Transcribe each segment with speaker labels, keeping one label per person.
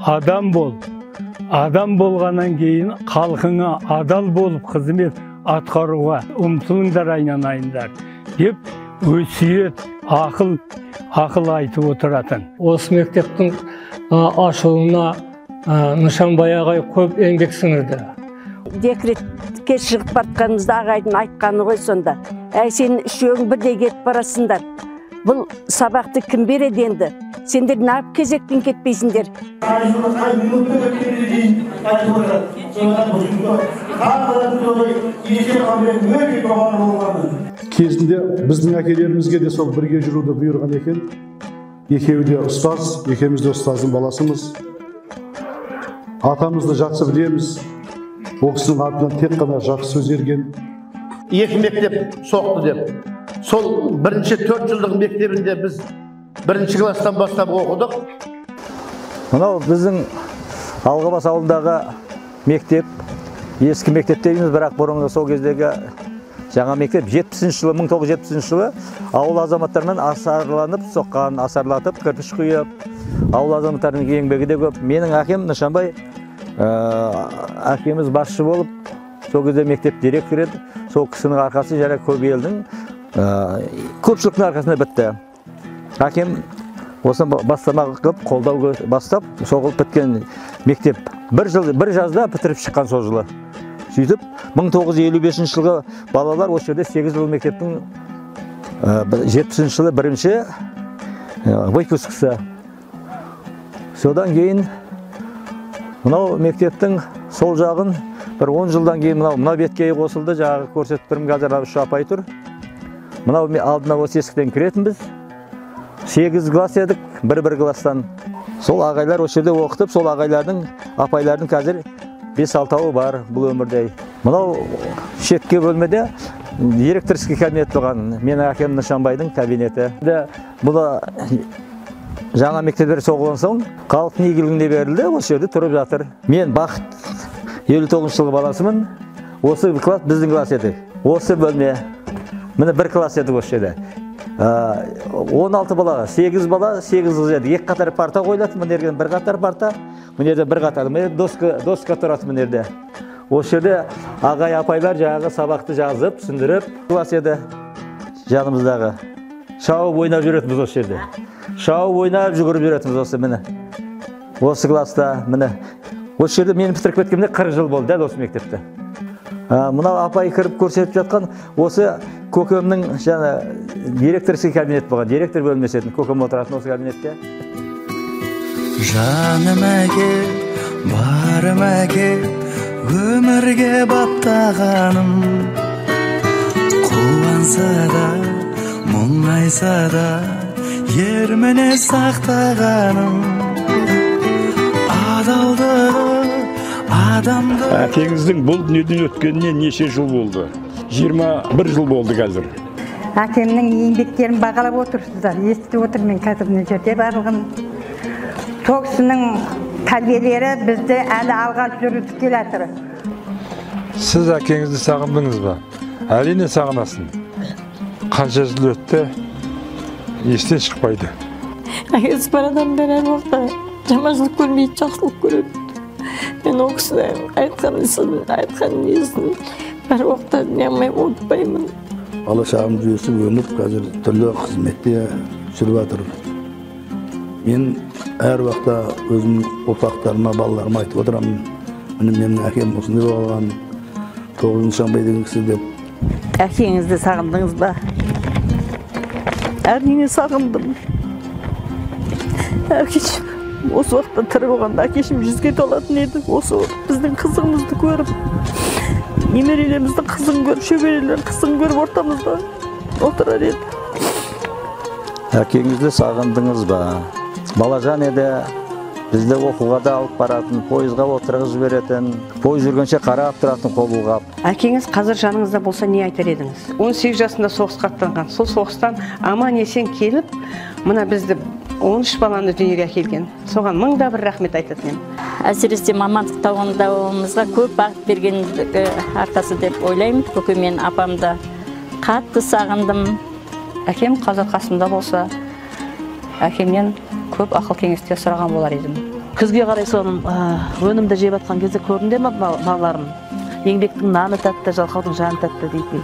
Speaker 1: Адам бол. Адам болғаннан кейін халқыңа адал болып қызмет атқаруға ұмтылыңдар, айналайындар деп өсиет, ақыл айтып отыратын.
Speaker 2: Осы мектептің ашылуына Нышанбай ағай көп еңбек сіңірді.
Speaker 3: Декретке шығып батқанымызда ағайдың айтқаны ғой сонда. Әй, сен үшеуің бірдей кетіп барасыңдар. Бұл сабақты кім береді енді? Сендер неғып кезекпен кетпейсіңдер?
Speaker 4: Қай жылы, қай минутта өткеніне дейін айтып отырады. Сондықтан бүгінгі қабілеті есеп қабілеті өте жоғары болғаны.
Speaker 5: Кезінде біздің әкелерімізге де сол бірге жүруді бұйырған екен. Екеуі де ұстаз, екеуміз де ұстаздың баласымыз. Атамызды жақсы білеміз. Ол кісінің артынан тек қана жақсы сөз ерген.
Speaker 6: Екі мектеп соқты деп. Сол бірінші 4 жылдық мектебінде біз бірінші класстан бастап оқыдық.
Speaker 7: Мынау біздің Алғабас ауылындағы мектеп, ескі мектеп дейміз, бірақ бұрынғы сол кездегі жаңа мектеп 70 жылы, 1970 жылы ауыл азаматтарымен асарланып соққан, асарлатып кірпіш құйып, ауыл азаматтарының еңбегі де көп. Менің әкем Нышанбай, әкеміз басшы болып, сол кезде мектеп директоры еді. Сол кісінің арқасы және көп елдің, көпшіліктің арқасында бітті. Әкем осы бастама қылып, қолдау бастап, соғылып біткен мектеп. Бір жыл, бір жазда бітіріп шыққан сол жылы. Сөйтіп 1955 жылғы балалар осы жерде 8 жыл мектептің 70 жылы бірінші выпускісі. Содан кейін мынау мектептің сол жағын бір 10 жылдан кейін мынау бетке қосылды, жаңағы көрсетіп тұрмын, қазір үш апай тұр. Мынау алдына осы есіктен кіретінбіз. 8 класс едік, бір-бір класстан. Сол ағайлар осы жерде оқытып, сол ағайлардың, апайлардың қазір 5-6-ауы бар бұл өмірде. Мынау шеткі бөлмеде директорский кабинет болған, менің әкем Нышанбайдың кабинеті. Бұл жаңа мектептер соғылған соң халықтың игілігіне берілді, осы жерде тұрып жатыр. Мен Бақыт 59 жылғы баласымын. Осы класс біздің класс еді. Осы бөлме. Міне бір класс едік осы жерде. 16 бала, 8 бала, 8 қыз еді. Екі қатар парта қойылады, мына жерден бір қатар парта, мына жерде бір қатар, мына жерде доска тұрады мына жерде. Осы жерде ағай апайлар жаңағы сабақты жазып, түсіндіріп, класс еді жанымыздағы. Шауып ойнап жүретінбіз осы жерде. Шауып ойнап жүгіріп жүретінбіз осы міне. Осы класста міне. Осы жерде мені бітіріп кеткенімде 40 жыл болды дәл осы мектепте. Мынау апай кіріп көрсетіп жатқан осы көкемнің жаңа директорский кабинет болған, директор бөлмесі еді, көкем отыратын осы кабинетте.
Speaker 8: Жаным әке, барым әке, өмірге баптағаным. Қуанса да, мұңайса да, ер міне сақтағаным. Адалдығы, адамды.
Speaker 9: Әкеңіздің бұл дүниеден өткеніне неше жыл болды? 21 жыл болды қазір.
Speaker 10: Әкемнің еңбектерін бағалап отырсыздар, естіп отырмын мен қазір мына жерде барлығын. Сол кісінің тәрбиелері бізді әлі алға жүргізіп келе жатыр.
Speaker 11: Сіз әкеңізді сағындыңыз ба? Әрине сағынасың. Қанша жыл өтті, естен шықпайды.
Speaker 12: Әкесі бар адамдар әр уақытта жаманшылық көрмейді, жақсылық көреді. Мен ол кісінің айтқан ісін, айтқан несін әр уақытта неғылмай ұмытпаймын.
Speaker 13: Бала шағамыз өсіп өніп, қазір түрлі қызметте жүріп жатыр. Мен әр уақытта өзімнің ұрпақтарыма, балаларыма айтып отырамын. Міне менің әкем осындай болған, 9 Нышанбай деген кісі деп.
Speaker 14: Әкеңізді сағындыңыз ба? Әрине сағындым. Әкешім осы уақытта тірі болғанда әкешім 100-ге толатын еді. Осы біздің қызығымызды көріп, немерелеріміздің қызығын көріп, шөберелердің қызығын көріп ортамызда отырар еді.
Speaker 7: Әкеңізді сағындыңыз ба? Балажан еді, бізді оқуға да алып баратын, пойызға отырғызып жіберетін, пойыз жүргенше қарап тұратын қол бұлғап.
Speaker 15: Әкеңіз қазір жаныңызда болса не айтар едіңіз? 18 жасында соғысқа аттанған. Сол соғыстан аман есен келіп, мына бізді 13 баланы дүниеге әкелген. Соған мың да бір рахмет айтатын едім.
Speaker 12: Әсіресе мамандық тағайындауымызға көп бағыт бергендігі арқасы деп ойлаймын. Көкем мен апамды қатты сағындым.
Speaker 16: Әкем қазір қасымда болса, әкемнен көп ақыл кеңестер сұраған болар едім. Күзге қарай соның өнімді жеп атқан кезде көрдіңдер ме, балаларым? Еңбектің наны тәтті, жалқаудың жаны тәтті дейтін.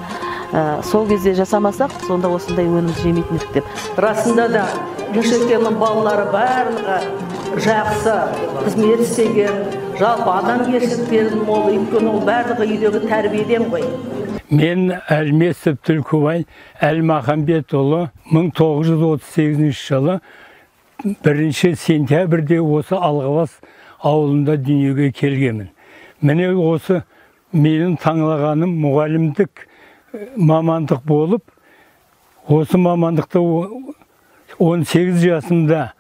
Speaker 16: Сол кезде жасамасақ, сонда осындай өнімді жемейтін едік деп.
Speaker 17: Расында да Нышекеңнің балалары барлығы жақсы қызмет істеген, жалпы адамгершіліктерін мол, өйткені ол барлығы үйдегі тәрбиеден ғой.
Speaker 1: Мен Әлмесов Түлкібай Әлмаханбетұлы 1938 жылы 1 сентябрьде осы Алғабас ауылында дүниеге келгенмін. Міне осы менің таңлағаным мұғалімдік мамандық болып, осы мамандықта 18 жасымда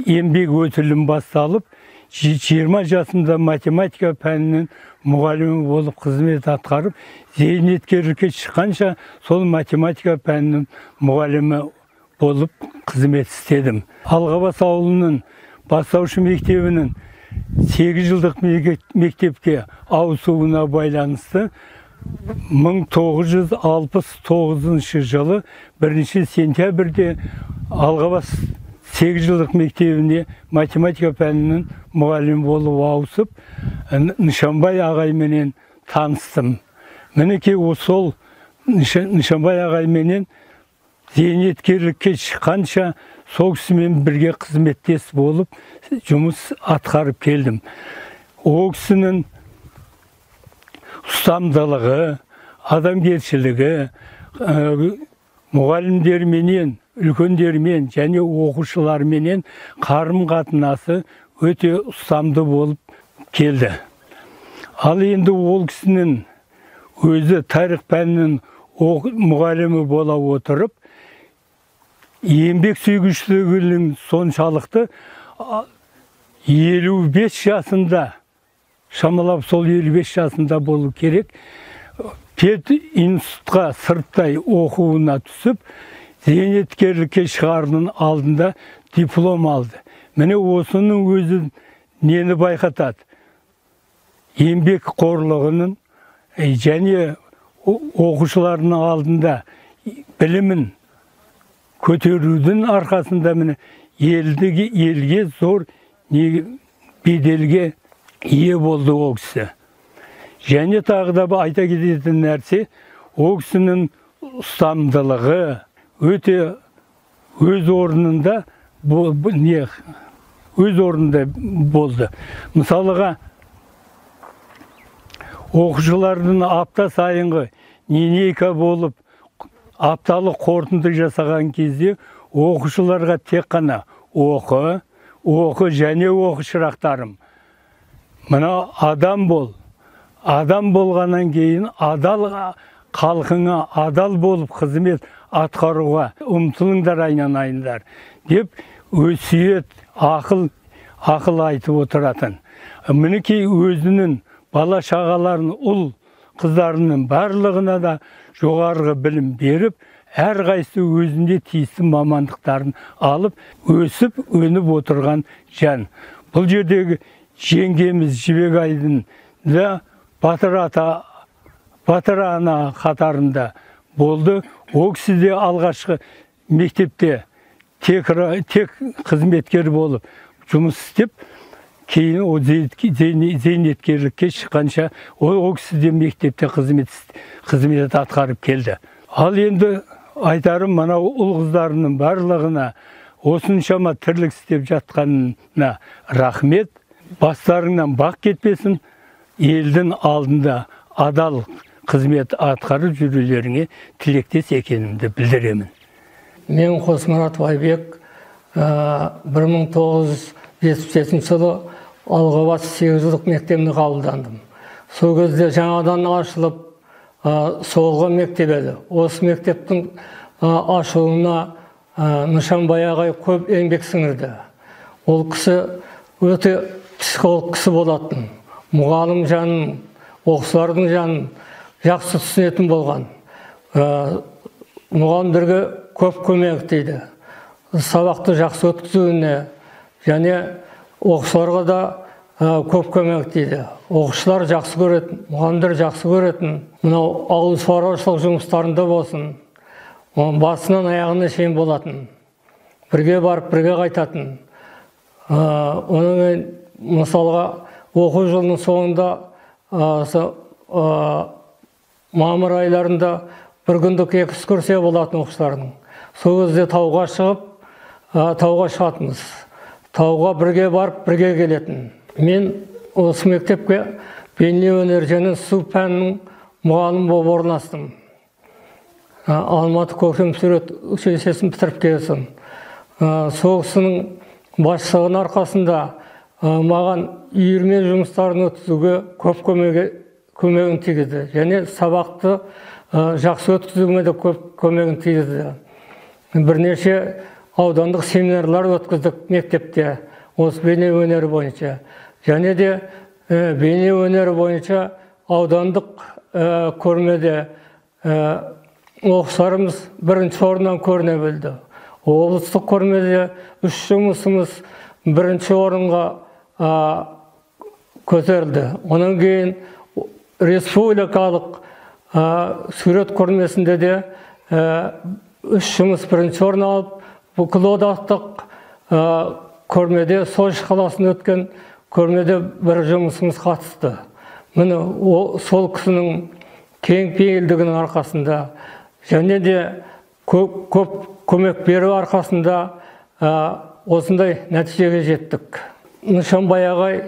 Speaker 1: еңбек өтілім басталып, 20 жасымда математика пәнінің мұғалімі болып қызмет атқарып, зейнеткерлікке шыққанша сол математика пәнінің мұғалімі болып қызмет істедім. Алғабас ауылының бастауыш мектебінің 8 жылдық мектепке ауысуына байланысты 1969 жылы 1 сентябрьде Алғабас 8 жылдық мектебіне математика пәнінің мұғалімі болып ауысып, Нышанбай ағайменен таныстым. Мінекей сол Нышанбай ағайменен зейнеткерлікке шыққанша сол кісімен бірге қызметтес болып жұмыс атқарып келдім. Ол кісінің ұстамдылығы, адамгершілігі, мұғалімдерменен, үлкендермен және оқушыларменен қарым-қатынасы өте ұстамды болып келді. Ал енді ол кісінің өзі тарих пәнінің мұғалімі бола отырып, еңбек сүйгіштігінің соншалықты 55 жасында, шамалап сол 55 жасында болу керек, пединститутқа сырттай оқуына түсіп, зейнеткерлікке шығарының алдында диплом алды. Міне осының өзі нені байқатады? Еңбек қорлығының және оқушыларының алдында білімін көтерудің арқасында міне елге зор беделге ие болды ол кісі. Және тағы да айта кететін нәрсе, ол кісінің ұстамдылығы өте өз орнында болды. Мысалыға, оқушылардың апта сайынғы линейка болып апталық қорытынды жасаған кезде оқушыларға тек қана оқы, оқы және оқы шырақтарым. Мына адам бол. Адам болғаннан кейін адал халқыңа адал болып қызмет атқаруға ұмтылыңдар айналайындар деп өсиет, ақыл айтып отыратын. Мінекей өзінің бала шағаларын, ұл қыздарының барлығына да жоғарғы білім беріп, әрқайсысы өзінде тиісті мамандықтарын алып, өсіп, өніп отырған жан. Бұл жердегі жеңгеміз Жібек да батыр ана қатарында болды. Ол кісі де алғашқы мектепте тек қызметкер болып жұмыс істеп, кейін о зейнеткерлікке шыққанша ол кісі де мектепте қызмет атқарып келді. Ал енді айтарым, мынау ұл қыздарының барлығына осыншама тірлік істеп жатқанына рахмет. Бастарыңнан бақ кетпесін, елдің алдында адал қызмет атқарып жүрулеріңе тілектес екенімді білдіремін.
Speaker 2: Мен Қосмұратов Айбек 1977 жылы Алғабас 8 жылдық мектебіне қабылдандым. Сол кезде жаңадан ашылып соғылған мектеп еді. Осы мектептің ашылуына Нышанбай ағай көп еңбек сіңірді. Ол кісі өте психолог кісі болатын. Мұғалім жанын, оқушылардың жанын жақсы түсінетін болған. Мұғалімдерге көп көмек дейді. Сабақты жақсы өткізуіне және оқушыларға да көп көмек дейді. Оқушылар жақсы көретін, мұғалімдер жақсы көретін. Мынау ауыл шаруашылық жұмыстарында болсын, басынан аяғына шейін болатын. Бірге барып, бірге қайтатын. Оның Мысалға, оқу жылының соңында мамыр айларында бір күндік экскурсия болатын оқушылардың. Сол кезде тауға шығып, тауға шығатынбыз. Тауға бірге барып, бірге келетін. Мен осы мектепке бейнелеу өнері және су пәнінің мұғалімі болып орналастым. Алматы көркем сурет училищесін бітіріп келсін. Сол кісінің басшылығының арқасында маған үйірме жұмыстарын өткізуге көп көмегін тигізді. Және сабақты жақсы өткізуіме де көп көмегін тигізді. Бірнеше аудандық семинарлар өткіздік мектепте осы бейнелеу өнері бойынша. Және де бейнелеу өнері бойынша аудандық көрмеде оқушыларымыз бірінші орыннан көріне білді. Облыстық көрмеде үш жұмысымыз бірінші орынға көтерілді. Онан кейін республикалық сурет көрмесінде де үш жұмыс бірінші орын алып, бүкілодақтық көрмеде Сочи қаласында өткен көрмеде бір жұмысымыз қатысты. Міне сол кісінің кең пейілдігінің арқасында және де көп көмек беру арқасында осындай нәтижеге жеттік. Нышанбай ағай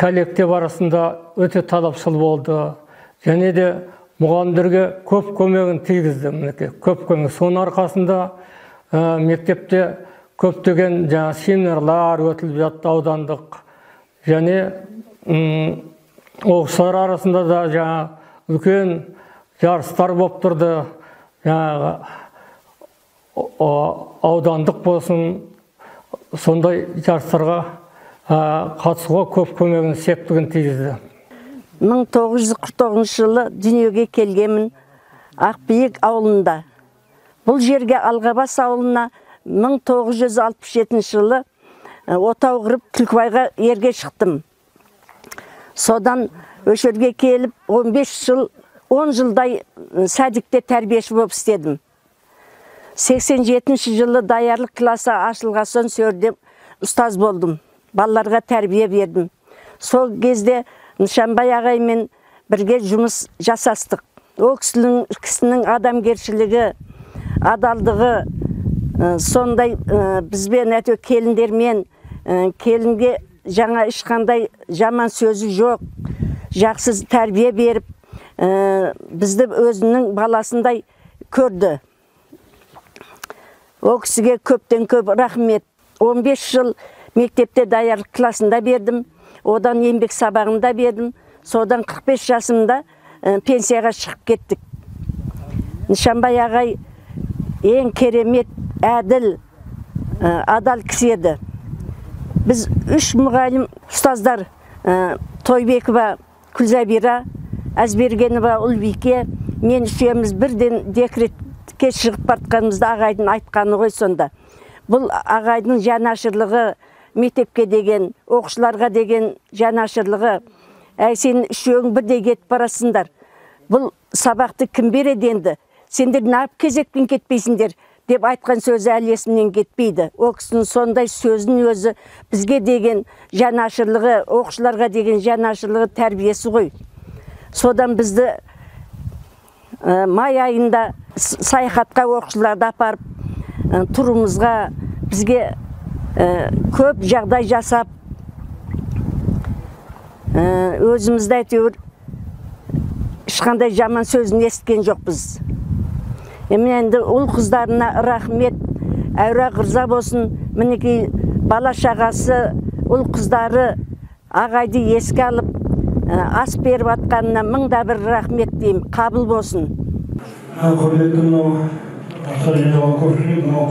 Speaker 2: коллектив арасында өте талапшыл болды. Және де мұғалімдерге көп көмегін тигізді, мінекей, көп көмек. Соның арқасында мектепте көптеген жаңа семинарлар өтіліп жатты аудандық. Және оқушылар арасында да жаңа үлкен жарыстар болып тұрды. Жаңағы аудандық болсын, сондай жарыстарға қатысуға көп көмегін, септігін тигізді.
Speaker 3: 1949 жылы дүниеге келгенмін Ақбиік ауылында. Бұл жерге Алғабас ауылына 1967 жылы отау құрып Түлкібайға ерге шықтым. Содан осы жерге келіп 15 жыл, 10 жылдай садикте тәрбиеші болып істедім. 87 жылы даярлық класы ашылған соң сол ұстаз болдым. Балаларға тәрбие бердім. Сол кезде Нышанбай ағаймен бірге жұмыс жасастық. Ол кісінің адамгершілігі, адалдығы сондай бізбен, әйтеуір келіндермен, келінге жаңа ешқандай жаман сөзі жоқ, жақсы тәрбие беріп, бізді өзінің баласындай көрді. Ол кісіге көптен көп рахмет. 15 жыл мектепте даярлық класында бердім. Одан еңбек сабағында бердім. Содан 45 жасымда пенсияға шығып кеттік. Нышанбай ағай ең керемет, әділ, адал кісі еді. Біз үш мұғалім ұстаздар, Тойбекова Күлзабира, Әзбергенова Ұлбике, мен үшеуміз бірден декретке шығып бартқанымызда ағайдың айтқаны ғой сонда. Бұл ағайдың жанашырлығы, мектепке деген, оқушыларға деген жанашырлығы. Әй, сен үшеуің бірдей кетіп барасыңдар. Бұл сабақты кім береді енді? Сендер неғып кезекпен кетпейсіңдер деп айтқан сөзі әлі есімнен кетпейді. Ол кісінің сондай сөзінің өзі бізге деген жанашырлығы, оқушыларға деген жанашырлығы, тәрбиесі ғой. Содан бізді май айында саяхатқа оқушыларды апарып, тұруымызға бізге көп жағдай жасап, өзімізді әйтеуір ешқандай жаман сөзін естіген жоқпыз. Міне енді ұл қыздарына рахмет, әурақ ырза болсын. Мінекей бала шағасы, ұл қыздары ағайды еске алып, ас беріп атқанына мың да бір рахмет деймін, қабыл болсын.
Speaker 4: Құрметті мынау жастар жиналған көпшілік, мынау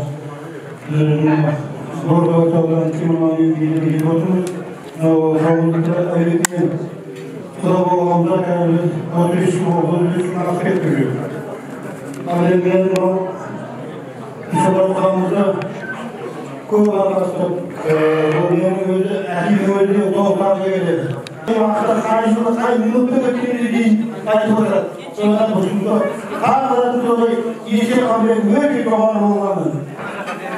Speaker 4: Бордоға Темірлан үйіне келіп отырмыз. Мынау жауындықты әулетімен құда болғанымызға қазір біз 35 жыл болды, 35 жылдан асып кеттік. Ал енді мынау Нысанбай құдамызды көп араластық. Ол менің өзі, әкемнің өзі де тоқтағы келеді. Уақытта қай жылы, қай минутта өткеніне дейін айтып отырады. Сондықтан бұл жұмысты тағы да солай есе қабілеті өте жоғары болғанын.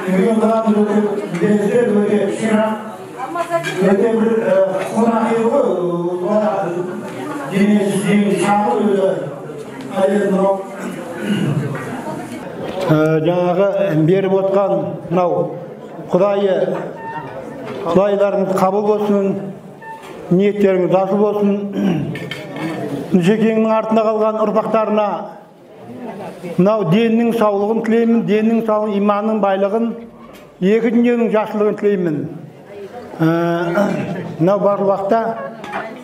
Speaker 4: Үлкен құдамыз өте білезді, өте ширақ, Өте бір қонақ еді ғой, денесі жеңіл шағыр өзі. Ал енді мынау жаңағы беріп отқан мынау құдайы, құдайларыңыз қабыл болсын, ниеттеріңіз асыл болсын. Нұшекеңнің артында қалған ұрпақтарына мынау деннің саулығын тілеймін, деннің саулығын, иманның байлығын, екі дүниенің жақсылығын тілеймін. Мынау барлық уақытта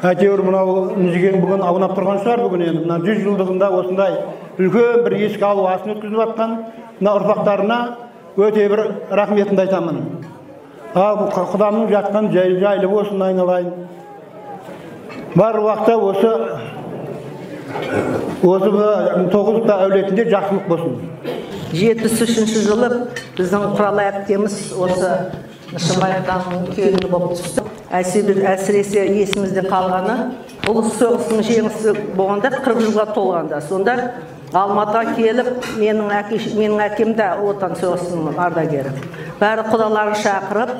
Speaker 4: әйтеуір мынау Нұшекең бүгін аунап тұрған шығар, бүгін енді мына 100 жылдығында осындай үлкен бір еске алу асын өткізіп жатқан мына ұрпақтарына өте бір рахметімді айтамын. Ал құдамның жатқан жайы жайлы болсын, айналайын. Барлық уақытта осы Тоғызовта әулетінде жақсылық болсын.
Speaker 17: 73 жылы біздің Құралай әпкеміз осы Нышанбаевтың келіні болып түсті. Әсіресе есімізде қалғаны, Ұлы соғыстың жеңісі болғанда 40 жылға толғанда, сонда Алматыға келіп, менің әкем де Отан соғысының ардагері. Бәрі құдаларын шақырып,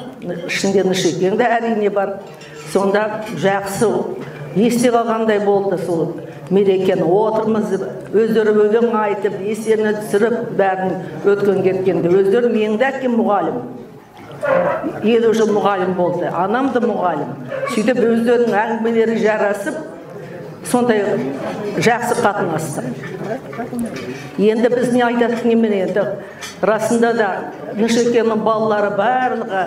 Speaker 17: ішінде Нышекең де әрине бар. Сонда жақсы есте қалғандай болды сол мерекені. Отырмыз, өздері өлең айтып, естеріне түсіріп, бәрін өткен кеткенді. Өздері, менің де әкем мұғалім. 50 жыл мұғалім болды, анам да мұғалім. Сөйтіп өздерінің әңгімелері жарасып, сондай жақсы қатынасты. Енді біз не айтатын немене енді, расында да Нышекеңнің балалары барлығы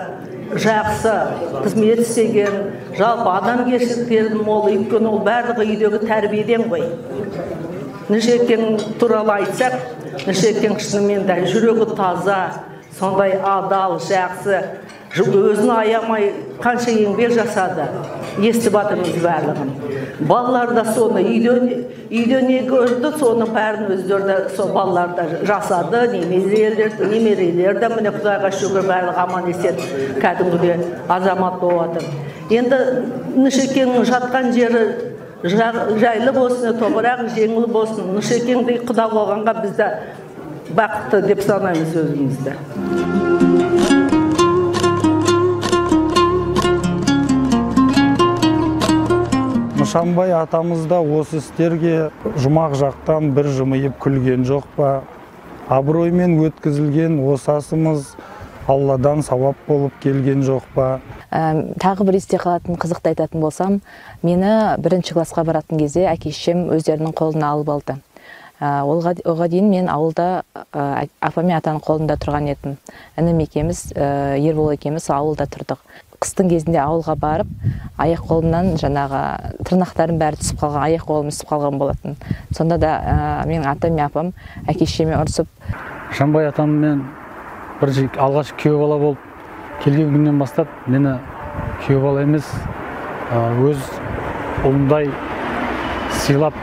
Speaker 17: жақсы қызмет істеген, жалпы адамгершіліктері мол, өйткені ол барлығы үйдегі тәрбиеден ғой. Нышекең туралы айтсақ, Нышекең шынымен де жүрегі таза, сондай адал, жақсы, өзін аямай қанша еңбек жасады, естіп жатырмыз барлығын. Балалар да соны үйде не көрді, соны бәрін өздері де сол балалар да жасады, немерелер де міне Құдайға шүкір барлығы аман есен кәдімгідей азамат болып жатыр. Енді Нышекеңнің жатқан жері жайлы болсын, топырағы жеңіл болсын. Нышекеңдей құда болғанға біз де бақытты деп санаймыз өзімізді.
Speaker 18: Нышанбай атамыз да осы істерге жұмақ жақтан бір жымиып күлген жоқ па? Абыроймен өткізілген осы асымыз Алладан сауап болып келген жоқ па?
Speaker 16: Тағы бір есте қалатын қызықты айтатын болсам, мені бірінші классқа баратын кезде әке шешем өздерінің қолына алып алды. Оға дейін мен ауылда апам мен атаның қолында тұрған едім. Інім екеуміз, Ербол екеуміз ауылда тұрдық. Қыстың кезінде ауылға барып, аяқ қолымнан жаңағы тырнақтарым бәрі түсіп қалған, аяқ қолым түсіп қалған болатын. Сонда да менің атам мен апам әке шешеме ұрсып.
Speaker 19: Нышанбай атаммен бір алғаш күйеу бала болып келген күннен бастап мені күйеу бала емес, өз ұлымдай сыйлап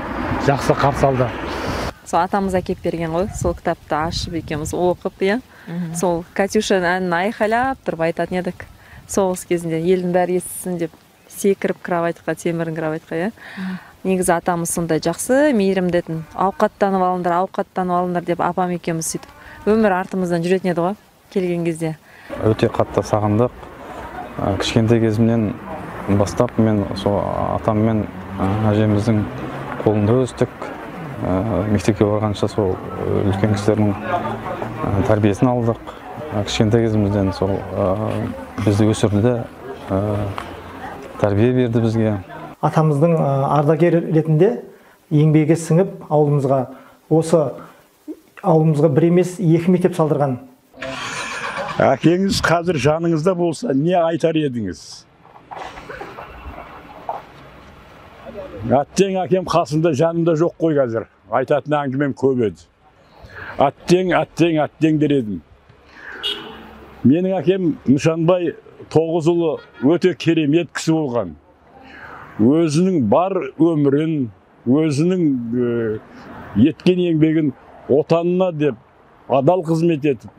Speaker 19: жақсы қарсы алды.
Speaker 20: Сол атамыз әкеп берген ғой, сол кітапты ашып екеуміз оқып, иә. Сол Катюшаның әнін айқайлап тұрып айтатын едік. Соғыс кезінде елдің бәрі естісін деп секіріп кроватьқа, темірдің кроватьқа, иә. Негізі атамыз сондай жақсы, мейірімді етін. Ауқаттанып алыңдар, ауқаттанып алыңдар деп апам екеуміз сөйтіп өмір артымыздан жүретін еді ғой келген кезде.
Speaker 21: Өте қатты сағындық. Кішкентай кезімнен бастап мен сол атам мен әжеміздің қолында өстік. Мектепке барғанша сол үлкен кісілердің тәрбиесін алдық. Кішкентай кезімізден сол бізді өсірді, тәрбие берді бізге.
Speaker 22: Атамыздың ардагер ретінде еңбегі сіңіп ауылымызға, осы ауылымызға бір емес екі мектеп салдырған.
Speaker 9: Әкеңіз қазір жаныңызда болса, не айтар едіңіз? Әттең әкем қасымда, жанымда жоқ қой қазір. Айтатын әңгімем көп еді. Әттең, әттең, әттең дер едім. Менің әкем Нышанбай Тоғызұлы өте керемет кісі болған. Өзінің бар өмірін, өзінің еткен еңбегін отанына деп адал қызмет етіп,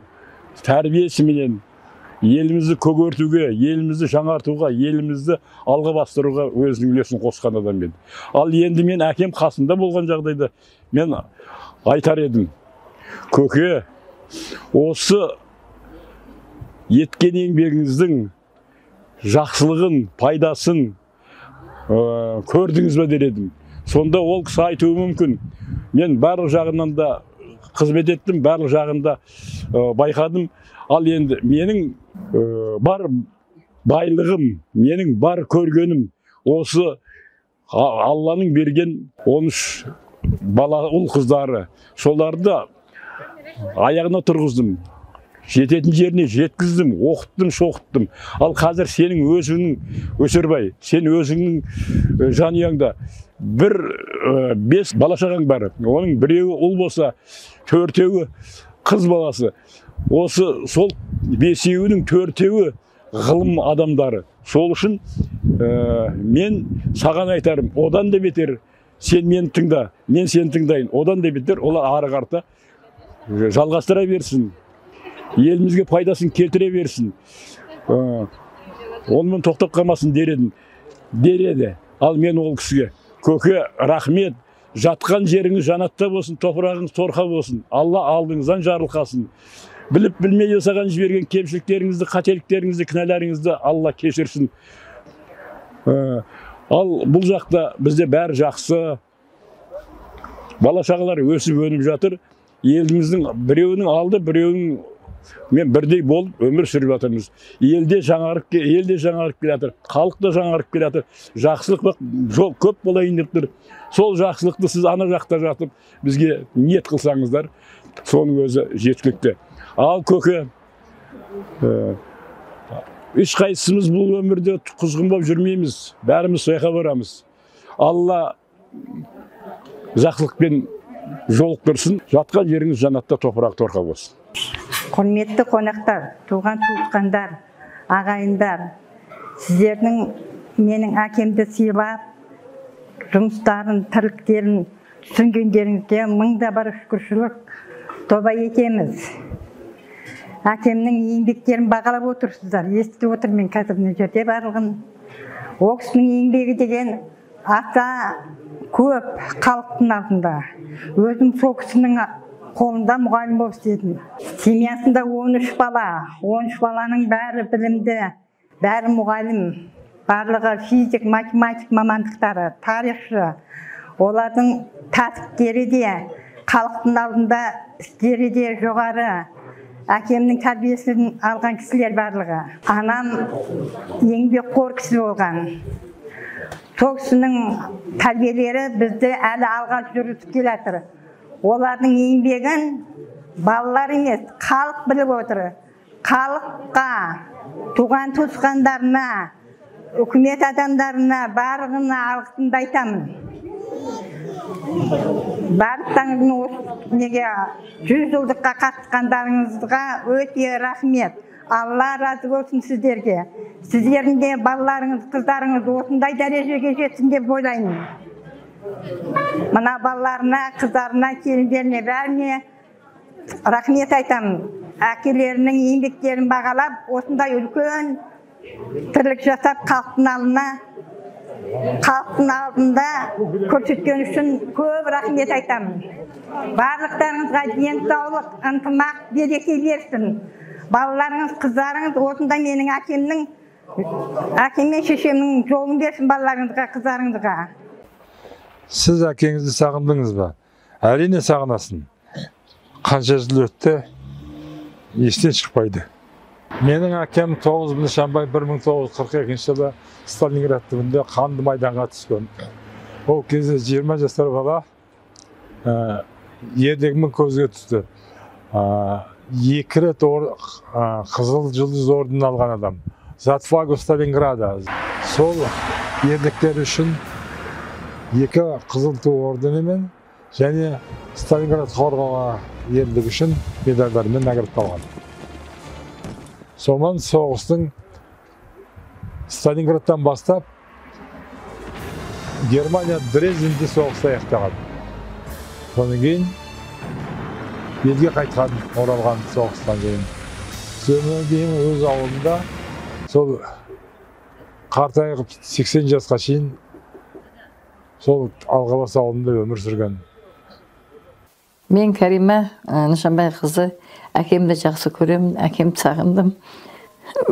Speaker 9: тәрбиесіменен елімізді көгертуге, елімізді жаңартуға, елімізді алға бастыруға өзінің үлесін қосқан адам еді. Ал енді мен әкем қасында болған жағдайда мен айтар едім: көке, осы еткен еңбегіңіздің жақсылығын, пайдасын көрдіңіз бе дер едім. Сонда ол кісі айтуы мүмкін. Мен барлық жағынан да қызмет еттім, барлық жағында байқадым. Ал енді менің бар байлығым, менің бар көргенім осы Алланың берген 13 бала ұл қыздары. Соларды аяғына тұрғыздым. Жететін жеріне жеткіздім, оқыттым, шоқыттым. Ал қазір сенің өзіңнің, Өсербай, сен өзіңнің жанұяңда бір 5 бала шағаң бар. Оның біреуі ұл болса, 4-еуі қыз баласы. Осы сол 5-еуінің 4-еуі ғылым адамдары. Сол үшін мен саған айтарым, одан да бетер сен мені тыңда, мен сені тыңдайын. Одан да бетер олар ары қарата жалғастыра берсін. Елімізге пайдасын келтіре берсін. Онымен тоқтап қалмасын дер едім. Дер еді. Ал мен ол кісіге, көке, рахмет, жатқан жеріңіз жанатта болсын, топырағыңыз торқа болсын, Алла алдыңыздан жарылқасын. Біліп білмей жасаған жіберген кемшіліктеріңізді, қателіктеріңізді, кінәларыңызды Алла кешірсін. Ал бұл жақта бізде бәрі жақсы. Бала шағалар өсіп өніп жатыр. Еліміздің біреуінің алды, біреуінің мен бірдей болып өмір сүріп жатырмыз. Елде жаңарып келе жатыр, халық та жаңарып келе жатыр. Жақсылық жол көп болайын деп тұр. Сол жақсылықты сіз ана жақта жатып бізге ниет қылсаңыздар, соның өзі жеткілікті. Ал көке, ешқайсымыз бұл өмірде құзғын болып жүрмейміз, бәріміз сояққа барамыз. Алла жақсылықпен жолықтырсын, жатқан жеріңіз жанатта, топырақ торқа болсын.
Speaker 10: Құрметті қонақтар, туған туысқандар, ағайындар, сіздердің менің әкемді сыйлап, жұмыстарын, тірліктерін түсінгендеріңізге мың да бір шүкіршілік тоба етеміз. Әкемнің еңбектерін бағалап отырсыздар, естіп отырмын мен қазір мына жерде барлығын. Ол кісінің еңбегі деген аса көп халықтың алдында. Өзім сол кісінің қолында мұғалім болып істедім. Семьясында 13 бала, 13 баланың бәрі білімді, бәрі мұғалім, барлығы физик, математик мамандықтары, тарихшы. Олардың тәртіптері де, халықтың алдында істері де жоғары. Әкемнің тәрбиесін алған кісілер барлығы. Анам еңбекқор кісі болған. Сол кісінің тәрбиелері бізді әлі алға жүргізіп келе жатыр. Олардың еңбегін балалар емес, халық біліп отыр. Халыққа, туған туысқандарына, үкімет адамдарына барлығына алғысымды айтамын. Барлықтарыңыздың осы неге 100 жылдыққа қатысқандарыңызға өте рахмет. Алла разы болсын сіздерге. Сіздердің де балаларыңыз, қыздарыңыз осындай дәрежеге жетсін деп ойлаймын. Мына балаларына, қыздарына, келіндеріне бәріне рахмет айтамын. Әкелерінің еңбектерін бағалап, осындай үлкен тірлік жасап халықтың алдына, халықтың алдында көрсеткен үшін көп рахмет айтамын. Барлықтарыңызға денсаулық, ынтымақ, береке берсін. Балаларыңыз, қыздарыңыз осында менің әкемнің, әкем мен шешемнің жолын берсін балаларыңызға, қыздарыңызға.
Speaker 11: Сіз әкеңізді сағындыңыз ба? Әрине сағынасың. Қанша жыл өтті, естен шықпайды. Менің әкем 9 Нышанбай 1942 жылы Сталинград түбінде қанды майданға түскен. Ол кезде 20 жасар бала ерлігімен көзге түсті. 2 рет Қызыл Жұлдыз орденін алған адам. За отвагу Сталинграда. Сол ерліктері үшін 2 Қызыл Ту орденімен және Сталинград қорғауға ерлігі үшін медальдармен наградталған. Сонан соғыстың Сталинградтан бастап Германия Дрезденде соғысты аяқтаған. Содан кейін елге қайтқан, оралған соғыстан кейін. Содан кейін өз ауылында сол қартайып 80 жасқа шейін сол Алғабас ауылында өмір сүрген.
Speaker 5: Мен Карима Нышанбай қызы, әкемді жақсы көремін, әкемді сағындым.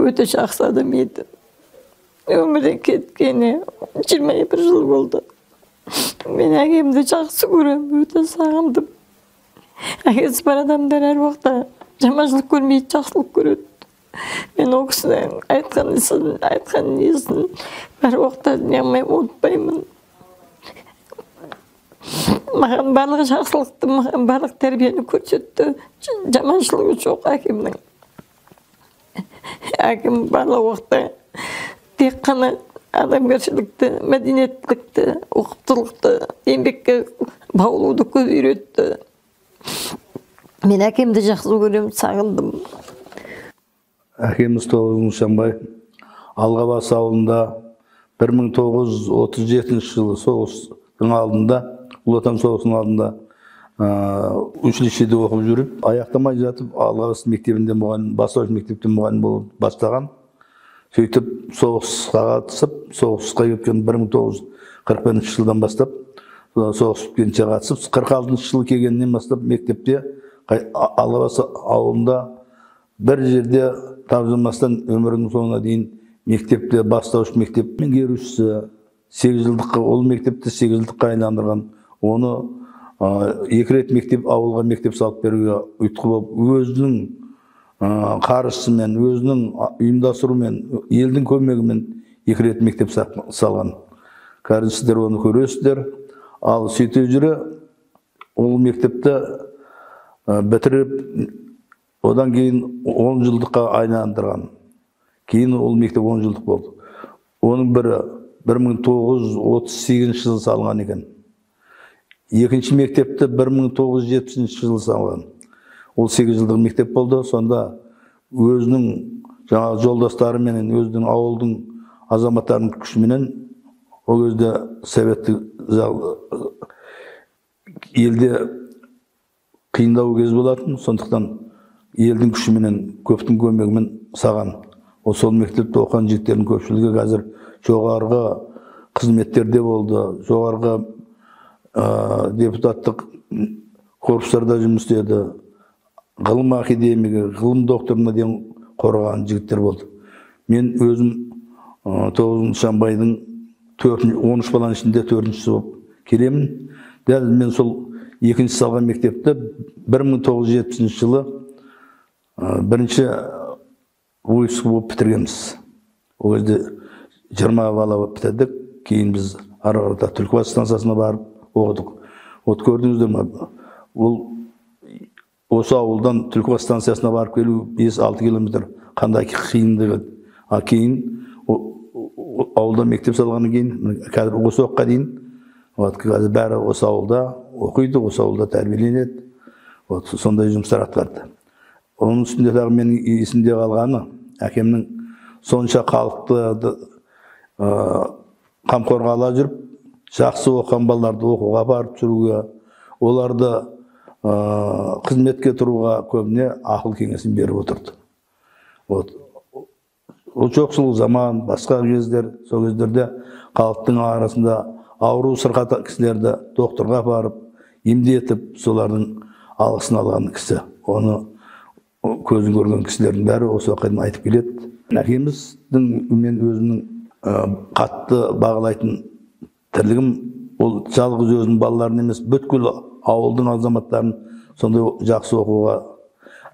Speaker 5: Өте жақсы адам еді.
Speaker 12: Өмірден кеткеніне 21 жыл болды. Мен әкемді жақсы көремін, өте сағындым. Әкесі бар адамдар әр уақытта жаманшылық көрмейді, жақсылық көреді. Мен ол кісінің айтқан ісін, айтқан несін әр уақытта неғылмаймын, ұмытпаймын. Маған барлық жақсылықты, маған барлық тәрбиені көрсетті. Жаманшылығы жоқ әкемнің. Әкем барлық уақытта тек қана адамгершілікті, мәдениеттілікті, ұқыптылықты, еңбекке баулуды көп үйретті. Мен әкемді жақсы көремін, сағындым.
Speaker 13: Әкеміз Тоғыз Нышанбай Алғабас ауылында 1937 жылы соғыстың алдында, Ұлы Отан соғысының алдында училищеде оқып жүріп, аяқтамай жатып Алғабас мектебінде мұғалім, бастауыш мектепте мұғалім болып бастаған. Сөйтіп соғысқа қатысып, соғысқа кеткен 1941 жылдан бастап соғыс біткенше қатысып, 46 жылы келгеннен бастап мектепте Алғабас ауылында бір жерде тапжылмастан өмірінің соңына дейін мектепте бастауыш мектеп меңгерушісі, 8 жылдыққа, ол мектепті 8 жылдыққа айландырған. Оны 2 рет мектеп, ауылға мектеп салып беруге ұйытқы болып, өзінің қаржысымен, өзінің ұйымдастыруымен, елдің көмегімен 2 рет мектеп салған. Қазір сіздер оны көресіздер. Ал сөйте жүре ол мектепті бітіріп, одан кейін 10 жылдыққа айландырған. Кейін ол мектеп 10 жылдық болды. Оның бірі 1938 жылы салынған екен. Екінші мектепті 1970 жылы салған. Ол 8 жылдық мектеп болды. Сонда өзінің жаңағы жолдастарыменен, өзінің ауылдың азаматтарының күшіменен ол кезде советтік елде қиындау кез болатын, сондықтан елдің күшіменен, көптің көмегімен саған. Ол сол мектепте оқыған жігіттердің көпшілігі қазір жоғарғы қызметтерде болды, жоғарғы депутаттық корпустарда жұмыс істеді, ғылым академигі, ғылым докторына дейін қорғаған жігіттер болды. Мен өзім Тоғыз Нышанбайдың 13 баланың ішінде 4-шісі болып келемін. Дәл мен сол екінші салған мектепті 1970 жылы бірінші выпуск болып бітіргенбіз. Ол кезде 20 бала болып бітірдік. Кейін біз ары қарата Түлкібас станциясына барып оқыдық. Вот көрдіңіздер ме, ол осы ауылдан Түлкібас станциясына барып келу 5-6 километр қандай қиындығы. А кейін ауылда мектеп салғаннан кейін қазір осы уақытқа дейін, вот қазір бәрі осы ауылда оқиды, осы ауылда тәрбиеленеді. Вот сондай жұмыстар атқарды. Оның үстінде тағы менің есімде қалғаны, әкемнің сонша халықты қамқорға ала жүріп, жақсы оқыған балаларды оқуға апарып жүруге, оларды қызметке тұруға көбіне ақыл кеңесін беріп отырды. Вот. Ол жоқшылық заман, басқа кездер, сол кездерде халықтың арасында ауру сырқат кісілерді докторға апарып, емдетіп, солардың алғысын алған кісі. Оны көзін көрген кісілердің бәрі осы уақытқа дейін айтып келеді. Әкеміздің мен өзімнің қатты бағалайтын тірлігім, ол жалғыз өзінің балаларын емес, бүткіл ауылдың азаматтарын сондай жақсы оқуға,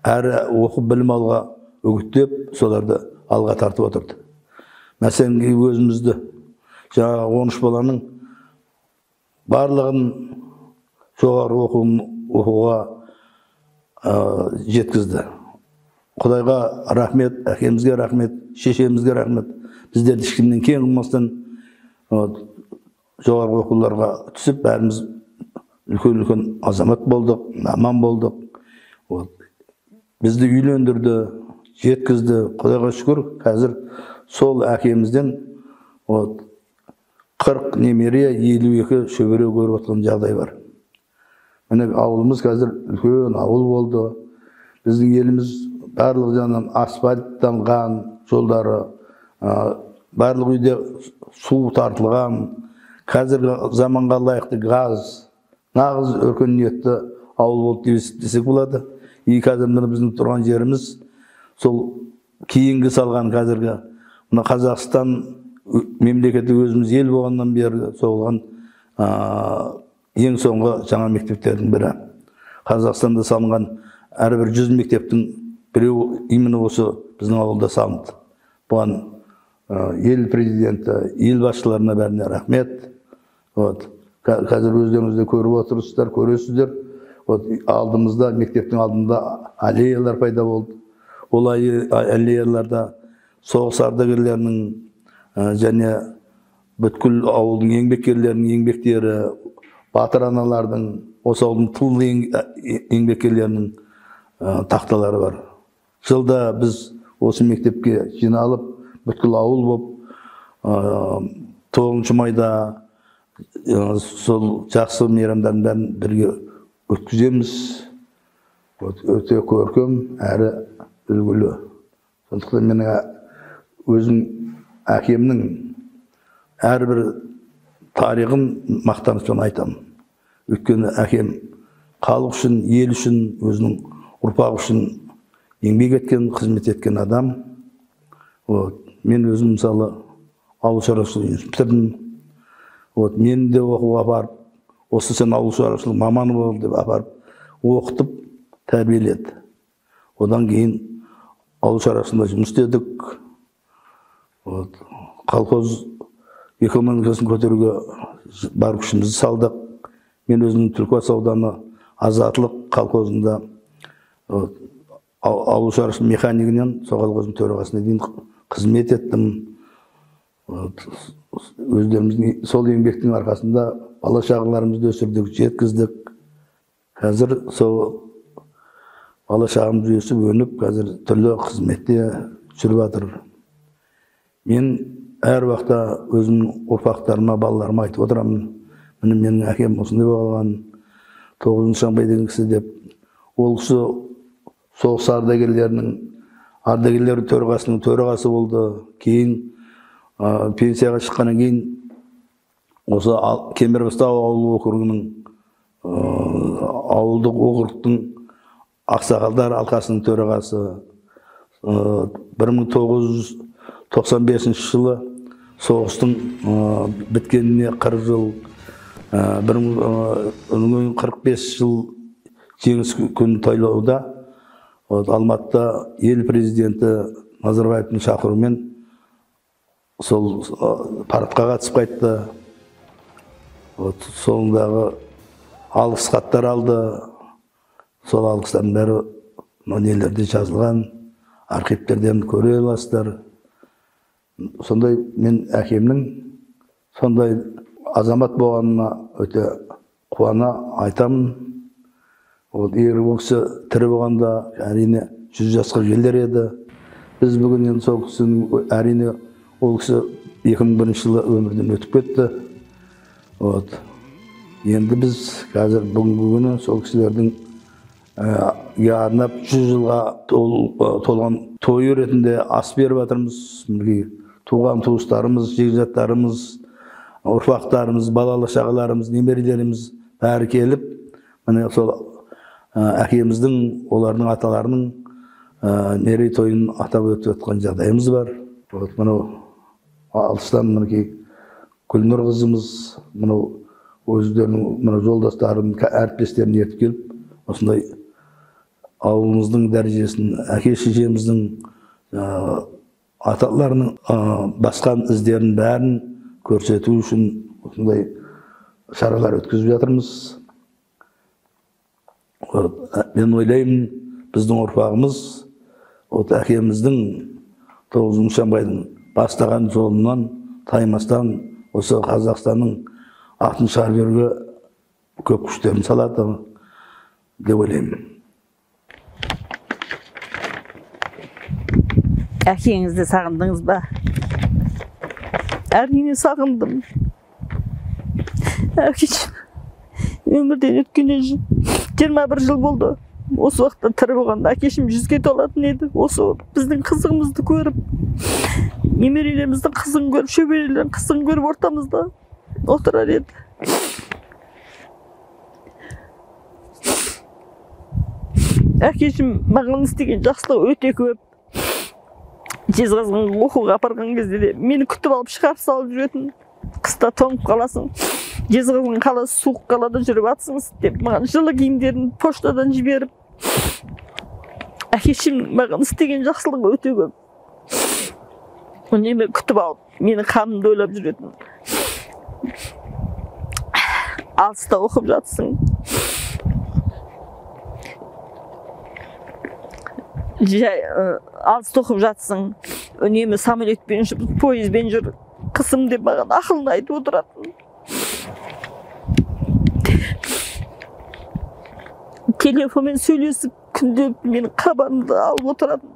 Speaker 13: әрі оқып білім алуға үгіттеп, соларды алға тартып отырды. Мәселен, өзімізді жаңағы 13 баланың барлығын жоғары оқуға жеткізді. Құдайға рахмет, әкемізге рахмет, шешемізге рахмет. Біздерді ешкімнен кем қылмастан жоғарғы оқуларға түсіп, бәріміз үлкен-үлкен азамат болдық, маман болдық. Бізді үйлендірді, жеткізді. Құдайға шүкір, қазір сол әкемізден 40 немере, 52 шөбере көріп отқан жағдай бар. Міне ауылымыз қазір үлкен ауыл болды. Біздің еліміз барлық жағынан асфальттанған жолдары, барлық үйде су тартылған, қазіргі заманға лайықты газ, нағыз өркениетті ауыл болды десек болады. И қазір міне біздің тұрған жеріміз сол кейінгі салған қазіргі мына Қазақстан мемлекеттік өзіміз ел болғаннан бері соғылған ең соңғы жаңа мектептердің бірі. Қазақстанда салынған әрбір 100 мектептің біреуі именно осы біздің ауылда салынды. Бұған ел президенті, ел басшыларына бәріне рахмет. Вот. Қазір өздеріңіз де көріп отырсыздар, көресіздер. Вот, алдымызда, мектептің алдында аллеялар пайда болды. Ол аллеяларда соғыс ардагерлерінің және бүткіл ауылдың еңбеккерлерінің еңбектері, батыр аналардың, осы ауылдың тыл еңбеккерлерінің тақталары бар. Жылда біз осы мектепке жиналып, бүткіл ауыл болып, 9 майда сол жақсы мейрамдардың бәрін бірге өткіземіз. Өте көркем әрі үлгілі. Сондықтан менің өзім әкемнің әрбір тарихын мақтанышпен айтамын. Өйткені әкем халық үшін, ел үшін, өзінің ұрпағы үшін еңбек еткен, қызмет еткен адам. Вот. Мен өзім мысалы ауыл шаруашылығы институтын бітірдім. Вот. Мені де оқуға апарып, осы сен ауыл шаруашылығы маманы бол деп апарып оқытып тәрбиеледі. Одан кейін ауыл шаруашылығында жұмыс істедік. Вот. Колхоз экономикасын көтеруге бар күшімізді салдық. Мен өзім Түлкібас ауданы Азатлық колхозында ауыл шаруашылығы механигінен сол колхоздың төрағасына дейін қызмет еттім. Өздеріміздің сол еңбектің арқасында бала шағаларымызды өсірдік, жеткіздік. Қазір сол бала шағамыз өсіп өніп, қазір түрлі қызметте жүріп жатыр. Мен әр уақытта өзімнің ұрпақтарыма, балаларыма айтып отырамын. Міне менің әкем осындай болған, 9 Нышанбай деген кісі деп. Ол кісі соғыс ардагерлерінің, ардагерлер төрағасының төрағасы болды. Кейін пенсияға шыққаннан кейін осы Кемербастау ауыл округінің, ауылдық округтың ақсақалдар алқасының төрағасы. 1995 жылы соғыстың біткеніне 40 жыл, 45 жыл жеңіс күнін тойлауда Алматыда ел президенті Назарбаевтың шақыруымен сол парадқа қатысып қайтты. Соңындағы алғыс хаттар алды. Сол алғыстардың бәрі нелерде жазылған, архивтерден көре аласыздар. Сондай мен әкемнің сондай азамат болғанына өте қуана айтамын. Егер ол кісі тірі болғанда әрине 100 жасқа келер еді. Біз бүгін енді сол кісінің, әрине ол кісі 2001 жылы өмірден өтіп кетті. Вот. Енді біз қазір бүгінгі күні сол кісілердің арнап 100 жылға толған тойы ретінде ас беріп жатырмыз. Туған туыстарымыз, жекжаттарымыз, ұрпақтарымыз, балалы шағаларымыз, немерелеріміз бәрі келіп, міне сол әкеміздің, олардың аталарының мерейтойын атап өтіп жатқан жағдайымыз бар. Вот мынау алыстан мінекей Гүлнұр қызымыз, мынау өздерінің мына жолдастарын, әріптестерін ертіп келіп, осындай ауылымыздың дәрежесін, әке шешеміздің, аталарының басқан іздерін бәрін көрсету үшін осындай шаралар өткізіп жатырмыз. Мен ойлаймын, біздің ұрпағымыз әкеміздің 9 Нышанбайдың бастаған жолынан таймастан осы Қазақстанның атын шығарып беруге көп күштерін салады деп ойлаймын.
Speaker 14: Әкеңізді сағындыңыз ба? Әрине сағындым. Әкешім өмірден өткеніне 21 жыл болды. Осы уақытта тірі болғанда әкешім 100-ге толатын еді. Осы біздің қызығымызды көріп, немерелеріміздің қызығын көріп, шөберелердің қызығын көріп ортамызда отырар еді. Әкешім маған істеген жақсылығы өте көп. Жезқазғанға оқуға апарған кезде де мені күтіп алып шығарып салып жүретін. Қыста тоңып қаласың, Жезқазған қаласы суық қалада жүріп атсыңыз деп маған жылы киімдерін поштадан жіберіп, әке-шешем маған істеген жақсылығы өте көп. Үнемі күтіп алып, мені қамымды ойлап жүретін. Алыста оқып жатсың. Жай, алыста оқып жатсың, үнемі самолетпен жүр, пойызбен жүр, қысым деп маған ақылын айтып отыратын. Телефонмен сөйлесіп, күнделікті менің хабарымды алып отыратын.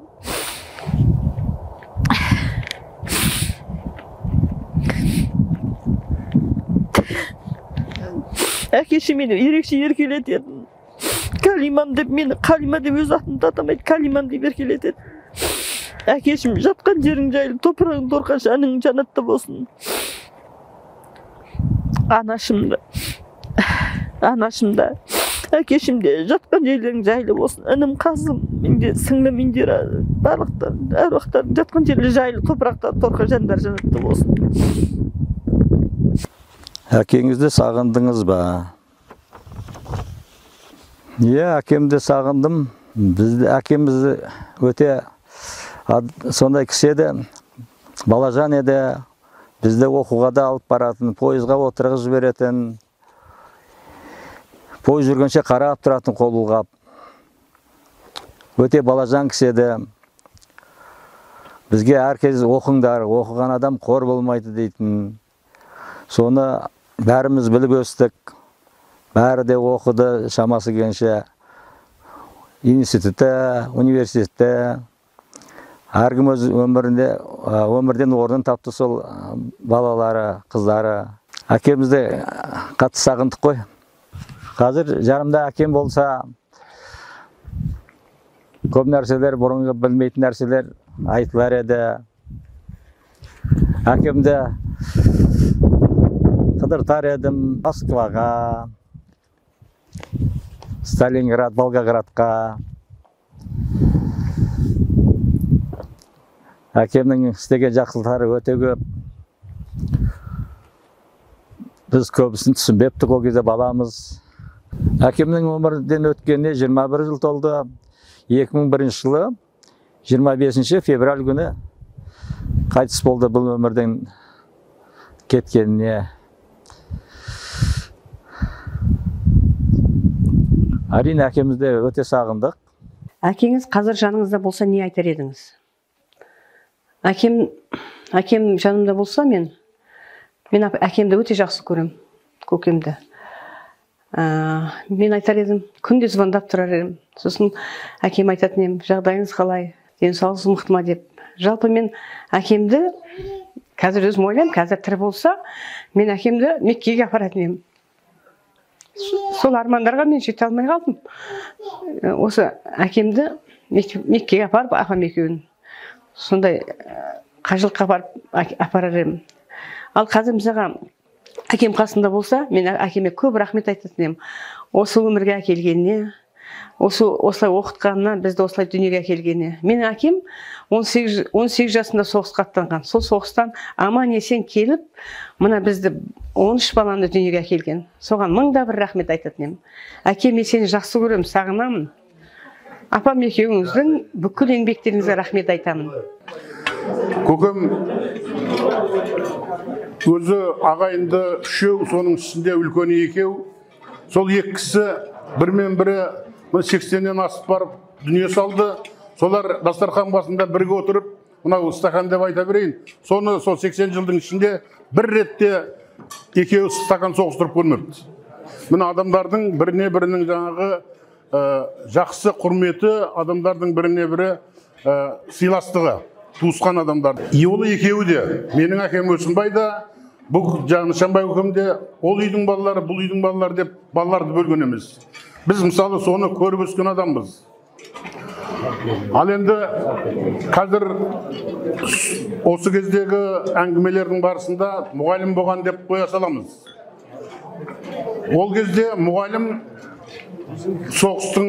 Speaker 14: Әкеші мені ерекше еркелететін. Калимам деп мені, Қалима деп өз атымды атамайды, Калимам деп еркелетеді. Әкешім, жатқан жерің жайлы, топырағың торқа, жаның жәннатта болсын. Анашым да, әкешім де жатқан жерлерің жайлы болсын. Інім Қазым, менде сіңлім Индира, барлықтар, әруақтар жатқан жерлері жайлы, топырақта торқа, жандар жәннатта болсын.
Speaker 7: Әкеңізді сағындыңыз ба? Иә, әкемді сағындым. Бізді әкеміз өте сондай кісі еді, балажан еді. Бізді оқуға да алып баратын, пойызға отырғызып жіберетін. Пойыз жүргенше қарап тұратын, қол бұлғап. Өте балажан кісі еді. Бізге әркез оқыңдар, оқыған адам қор болмайды дейтін. Соны бәріміз біліп өстік. Бәрі де оқыды шамасы келгенше. Институтта, университетте. Әркім өз өмірінде, өмірден орнын тапты сол балалары, қыздары. Әкемізді қатты сағындық қой. Қазір жанымда әкем болса, көп нәрселер, бұрынғы білмейтін нәрселер айтылар еді. Әкемді қыдыртар едім Москваға, Сталинград, Волгоградқа. Әкемнің істеген жақсылықтары өте көп. Біз көбісін түсінбептік ол кезде, баламыз. Әкемнің өмірден өткеніне 21 жыл толды. 2001 жылы 25 февраль күні қайтыс болды бұл өмірден кеткеніне. Әрине әкемізді өте сағындық.
Speaker 15: Әкеңіз қазір жаныңызда болса не айтар едіңіз? Әкем жанымда болса, мен әкемді өте жақсы көрем, көкемді. Мен айтар едім, күнде звондап тұрар едім. Сосын әкем айтатын едім, жағдайыңыз қалай, денсаулығыңыз мықты ма деп. Жалпы мен әкемді, қазір өзім ойлаймын, қазір тірі болса, мен әкемді Меккеге апаратын едім. Сол армандарға мен жете алмай қалдым. Осы әкемді Меккеге апарып, апам екеуін сондай қажылыққа барып апарар едім. Ал қазір мысалға әкем қасында болса, мен әкеме көп рахмет айтатын едім. Осы өмірге әкелгеніне, осылай оқытқанына, бізді осылай дүниеге әкелгеніне. Менің әкем 18 жасында соғысқа аттанған. Сол соғыстан аман есен келіп, мына бізді 13 баланы дүниеге әкелген. Соған мың да бір рахмет айтатын едім. Әкем, мен сені жақсы көремін, сағынамын. Апам екеуіңіздің бүкіл еңбектеріңізге рахмет айтамын.
Speaker 6: Көкем өзі ағайынды үшеу, соның ішінде үлкені екеу. Сол екі кісі бірімен бірі 80-нен асып барып дүние салды. Солар дастархан басында бірге отырып, мынау стақан деп айта берейін, соны сол 80 жылдың ішінде бір ретте екеуі стақан соғыстырып көрмепті. Мына адамдардың біріне бірінің жаңағы жақсы құрметі, адамдардың біріне бірі сыйластығы, туысқан адамдар. Ол екеуі де, менің әкем Өсімбай да, бұл Нышанбай көкем де, ол үйдің балалары, бұл үйдің балалары деп балаларды бөлген емес. Біз мысалы соны көріп өскен адамбыз. Ал енді қазір осы кездегі әңгімелердің барысында мұғалім болған деп қоя саламыз. Ол кезде мұғалім соғыстың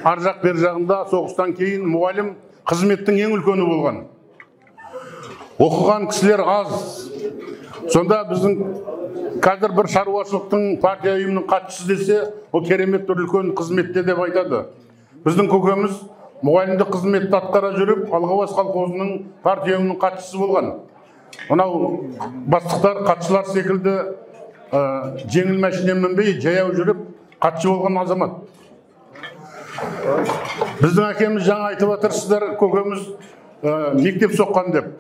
Speaker 6: ар жақ бер жағында, соғыстан кейін мұғалім қызметтің ең үлкені болған. Оқыған кісілер аз. Сонда біздің қазір бір шаруашылықтың партия ұйымының хатшысы десе, ол керемет бір үлкен қызметте деп айтады. Біздің көкеміз мұғалімдік қызметті атқара жүріп, Алғабас колхозының партия ұйымының хатшысы болған. Мынау бастықтар, хатшылар секілді жеңіл машина мінбей, жаяу жүріп хатшы болған азамат. Біздің әкеміз жаңа айтып жатырсыздар, көкеміз мектеп соққан деп.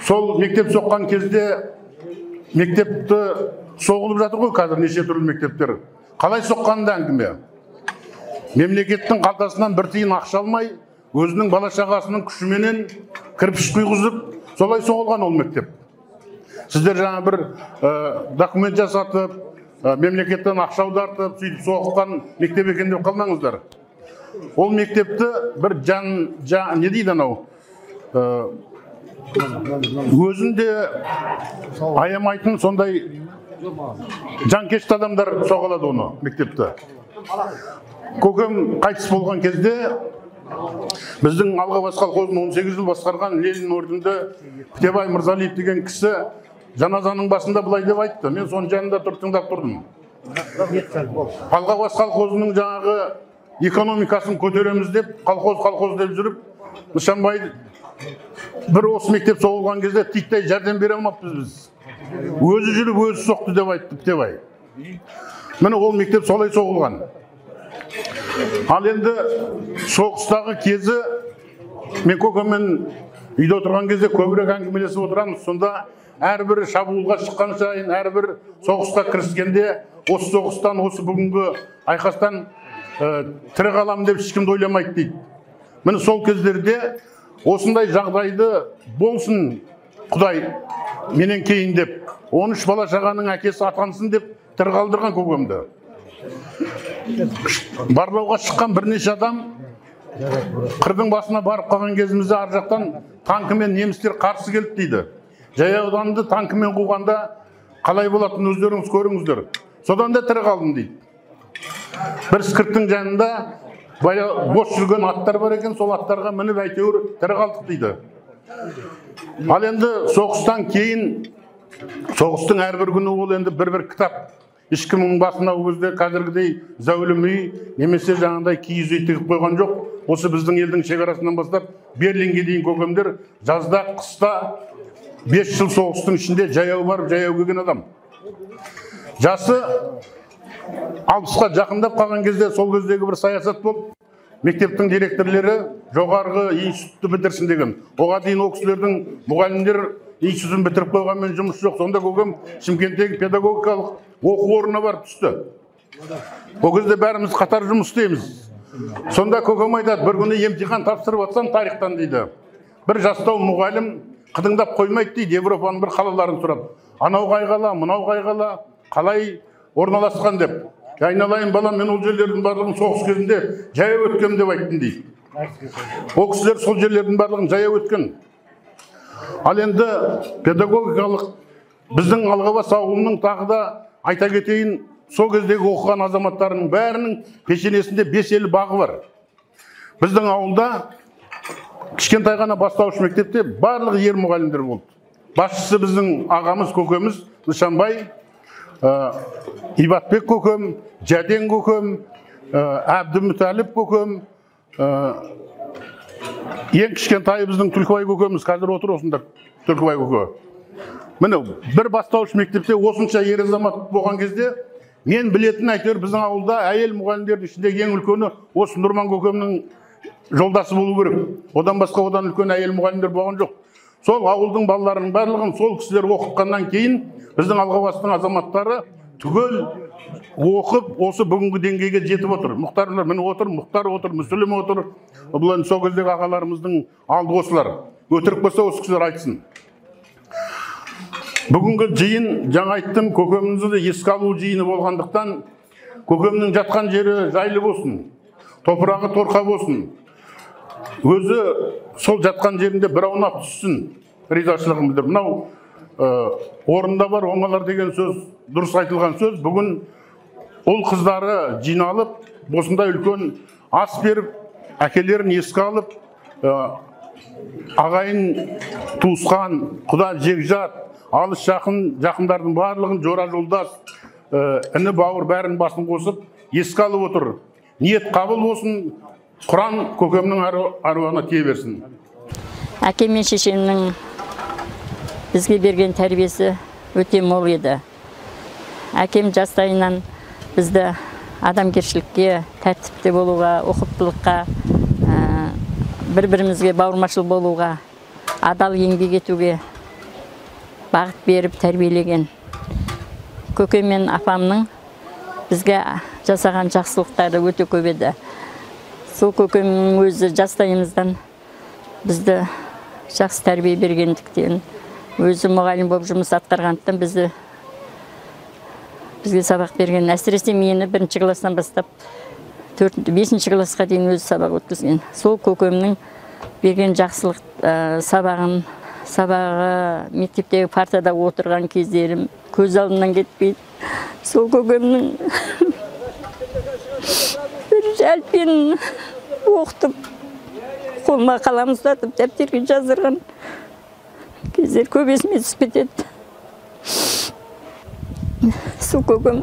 Speaker 6: Сол мектеп соққан кезде мектепті соғылып жатыр ғой қазір неше түрлі мектептер. Қалай соққанында әңгіме. Мемлекеттің қалтасынан бір тиын ақша алмай, өзінің бала шағасының күшіменен кірпіш құйғызып, солай соғылған ол мектеп. Сіздер жаңа бір документ жасатып, мемлекеттен ақша аудартып, сөйтіп соғылған мектеп екен деп қалмаңыздар. Ол мектепті бір жан, не дейді анау, өзін де аямайтын сондай жанкешті адамдар соғалады оны мектепті. Көкем қайтыс болған кезде біздің Алғабас колхозын 18 жыл басқарған Ленин орденді Птебай Мырзалиев деген кісі жаназаның басында былай деп айтты. Мен соның жанында тұрып тыңдап тұрдым. Алғабас колхозының жаңағы экономикасын көтереміз деп, колхоз деп жүріп, Нышанбай бір осы мектеп соғылған кезде титтей жәрдем бере алмаппыз біз. Өзі жүріп өзі соқты деп айтты Птебай. Міне ол мектеп солай соғылған. Ал енді соғыстағы кезі, мен көкеммен үйде отырған кезде көбірек әңгімелесіп отырамыз. Сонда әрбір шабуылға шыққан сайын, әрбір соғысқа кіріскенде, осы соғыстан, осы бүгінгі айқастан тірі қаламын деп ешкімді ойламайды дейді. Міне сол кездерде осындай жағдайды болсын Құдай менен кейін деп, 13 бала шағаның әкесі атансын деп тірі қалдырған көкемді. Барлауға шыққан бірнеше адам қырдың басына барып қалған кезімізде ар жақтан танкімен немістер қарсы келді дейді. Жаяу адамды танкімен қуғанда қалай болатынын өздеріңіз көріңіздер. Содан да тірі қалдым дейді. Бір скірттің жанында бос жүрген аттар бар екен, сол аттарға мініп әйтеуір тірі қалдық дейді. Ал енді соғыстан кейін, соғыстың әрбір күні ол енді бір-бір кітап. Ешкімнің басына ол кезде қазіргідей зәулім үй немесе жаңағыдай киіз үй тігіп қойған жоқ. Осы біздің елдің шекарасынан бастап Берлинге дейін көкемдер жазда, қыста 5 жыл соғыстың ішінде жаяу барып жаяу келген адам. Жасы 60-қа жақындап қалған кезде сол кездегі бір саясат болып, мектептің директорлері жоғарғы институтты бітірсін деген. Оған дейін ол кісілердің мұғалімдер институтын бітіріп қойғанмен жұмыс жоқ. Сонда көкем Шымкенттегі педагогикалық оқу орнына барып түсті. Ол кезде бәріміз қатар жұмыс істейміз. Сонда көкем айтады, бір күні емтихан тапсырып атсам тарихтан дейді. Бір жастау мұғалім қыдыңдап қоймайды дейді, Европаның бір қалаларын сұрап. Анау қай қала, мынау қай қала, қалай орналасқан деп. Айналайын балам, мен ол жерлердің барлығын соғыс кезінде жаяу өткем деп айттым дейді. Ол кісілер сол жерлердің барлығын жаяу өткен. Ал енді педагогикалық біздің Алғабас ауылының тағы да айта кетейін, сол кездегі оқыған азаматтарының бәрінің пешенесінде 5 елі бағы бар. Біздің ауылда кішкентай ғана бастауыш мектепте барлығы ер мұғалімдер болды. Басшысы біздің ағамыз, көкеміз Нышанбай, Ибатбек көкем, Жәден көкем, Әбдімүтәліп көкем, ең кішкентайы біздің Түлкібай көкеміз, қазір отыр осында Түлкібай көке. Міне бір бастауыш мектепте осынша ер азамат болған кезде мен білетін әйтеуір біздің ауылда әйел мұғалімдердің ішінде ең үлкені осы Нұрман көкемнің жолдасы болу керек. Одан басқа одан үлкен әйел мұғалімдер болған жоқ. Сол ауылдың балаларының барлығын сол кісілер оқытқаннан кейін біздің Алғабастың азаматтары түгел оқып осы бүгінгі деңгейге жетіп отыр. Мұхтарлар міне отыр, Мұхтар отыр, Мүсілім отыр. Бұл енді сол кездегі ағаларымыздың алды осылар. Өтірік болса осы кісілер айтсын. Бүгінгі жиын, жаңа айттым, көкемізді еске алу жиыны болғандықтан көкемнің жатқан жері жайлы болсын, топырағы торқа болсын. Өзі сол жатқан жерінде бір аунап түссін, ризашылығын білдіріп. Мынау орында бар оңалар деген сөз, дұрыс айтылған сөз. Бүгін ұл қыздары жиналып, осындай үлкен ас беріп, әкелерін еске алып, Ағайын, туысқан, құда, жекжат, алыс жақын, жақындардың барлығын жора жолдас, іні бауыр бәрін басын қосып еске алып отыр. Ниет қабыл болсын, Құран көкемнің аруағына тие берсін.
Speaker 1: Әкем мен шешемнің бізге берген тәрбиесі өте мол еді. Әкем жастайынан бізді адамгершілікке, тәртіпте болуға, ұқыптылыққа, бір-бірімізге бауырмашыл болуға, адал еңбек етуге бағыт беріп тәрбиелеген. Көкем мен апамның бізге жасаған жақсылықтары өте көп еді. Сол көкемнің өзі жастайымыздан бізді жақсы тәрбие бергендіктен, өзі мұғалім болып жұмыс атқарғандықтан бізге сабақ берген. Әсіресе мені 1-ші класстан бастап 5-ші классқа дейін өзі сабақ өткізген. Сол көкемнің берген жақсылық сабағы мектептегі партада отырған кездерім көз алдымнан кетпейді. Сол көкемнің бір әліппені оқытып, қолыма қалам ұстатып, дәптерге жаздырған кездер көп есіме түсіп кетеді. Сол көкем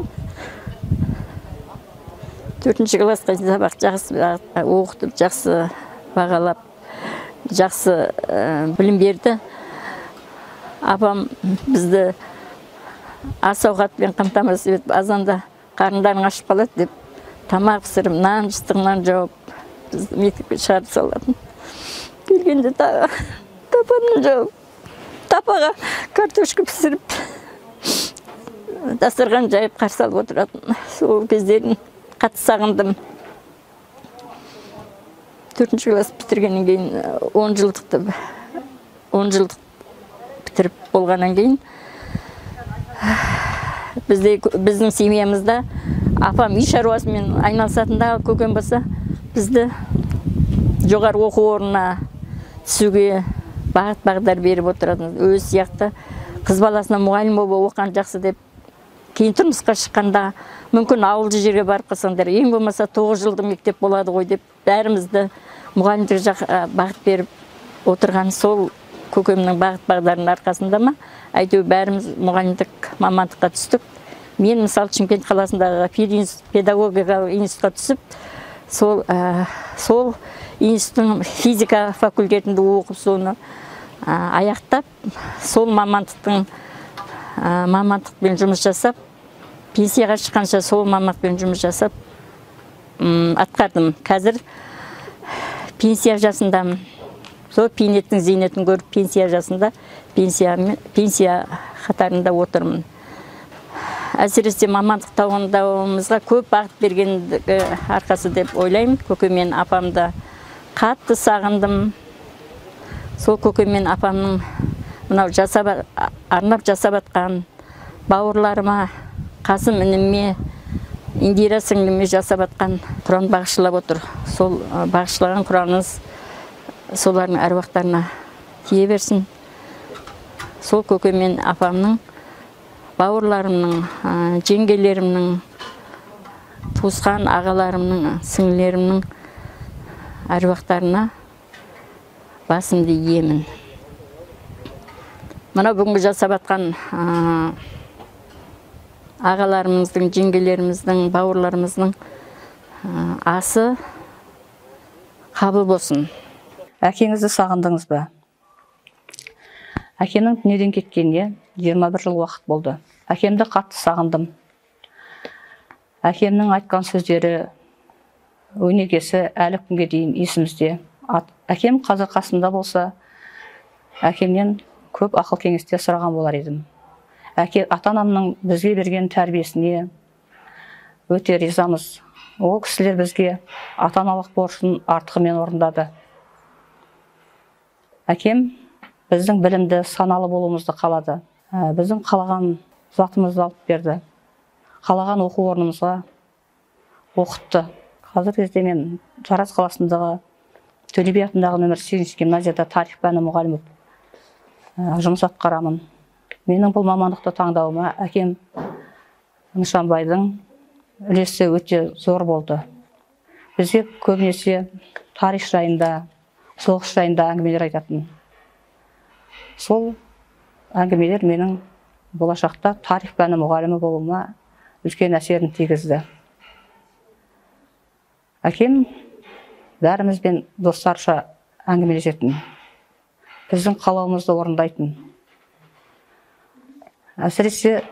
Speaker 1: 4-ші классқа сабақ жақсы оқытып, жақсы бағалап, жақсы білім берді. Апам бізді ас ауқатпен қамтамасыз етіп, азанда қарындарың ашып қалады деп тамақ пісіріп, нан жыстығынан жауып, бізді мектепке шығарып салатын. Келгенде тапанын жауып, тапаға картошка пісіріп, дастархан жайып қарсы алып отыратын. Сол кездерін қатты сағындым. 4-ші класс бітіргеннен кейін 10 жылдық бітіріп болғаннан кейін біздің семьямызда апам үй шаруасымен айналысатын да, көкем болса бізді жоғары оқу орнына түсуге бағыт бағдар беріп отыратын. Өз сияқты қыз баласына мұғалім болып оқыған жақсы деп. Кейін тұрмысқа шыққанда мүмкін ауылды жерге барып қалсаңдар, ең болмаса 9 жылдық мектеп болады ғой деп бәрімізді мұғалімдік жаққа бағыт беріп отырған. Сол көкемнің бағыт бағдарының арқасында ма, әйтеуір бәріміз мұғалімдік мамандыққа түстік. Мен мысалы Шымкент қаласындағы педагогикалық институтқа түсіп, сол институттың физика факультетінде оқып, соны аяқтап, сол мамандықпен жұмыс жасап, пенсияға шыққанша сол мамандықпен жұмыс жасап атқардым. Қазір пенсия жасындамын. Сол пейнеттің зейнетін көріп, пенсия жасында пенсия қатарында отырмын. Әсіресе мамандық таңдауымызға көп бағыт бергендігі арқасы деп ойлаймын. Көкем мен апамды қатты сағындым. Сол көкем мен апамның мынау арнап жасап атқан бауырларыма, Қасым ініме, Индира сіңліме жасап атқан Құран бағышлап отыр. Сол бағышлаған Құранымыз солардың әруақтарына тие берсін. Сол көкем мен апамның, бауырларымның, жеңгелерімнің, туысқан ағаларымның, сіңлілерімнің әруақтарына басымды иемін. Мына бүгінгі жасап атқан ағаларымыздың, жеңгелеріміздің, бауырларымыздың асы қабыл болсын.
Speaker 8: Әкеңізді сағындыңыз ба? Әкемнің дүниеден кеткеніне 21 жыл уақыт болды. Әкемді қатты сағындым. Әкемнің айтқан сөздері, өнегесі әлі күнге дейін есімізде. Әкем қазір қасымда болса, әкемнен көп ақыл кеңестер сұраған болар едім. Ата-анамның бізге берген тәрбиесіне өте ризамыз. Ол кісілер бізге ата-аналық борышын артығымен орындады. Әкем біздің білімді, саналы болуымызды қалады. Біздің қалаған затымызды алып берді. Қалаған оқу орнымызға оқытты. Қазіргі кезде мен Тараз қаласындағы Төле би атындағы нөмір 8 гимназияда тарих пәні мұғалімі жұмыс атқарамын. Менің бұл мамандықты таңдауыма әкем Нышанбайдың үлесі өте зор болды. Бізге көбінесе тарих жайында, Соғыс жайында әңгімелер айтатын. Сол әңгімелер менің болашақта тарих пәні мұғалімі болуыма үлкен әсерін тигізді. Әкем бәрімізбен достарша әңгімелесетін, біздің қалауымызды орындайтын. Әсіресе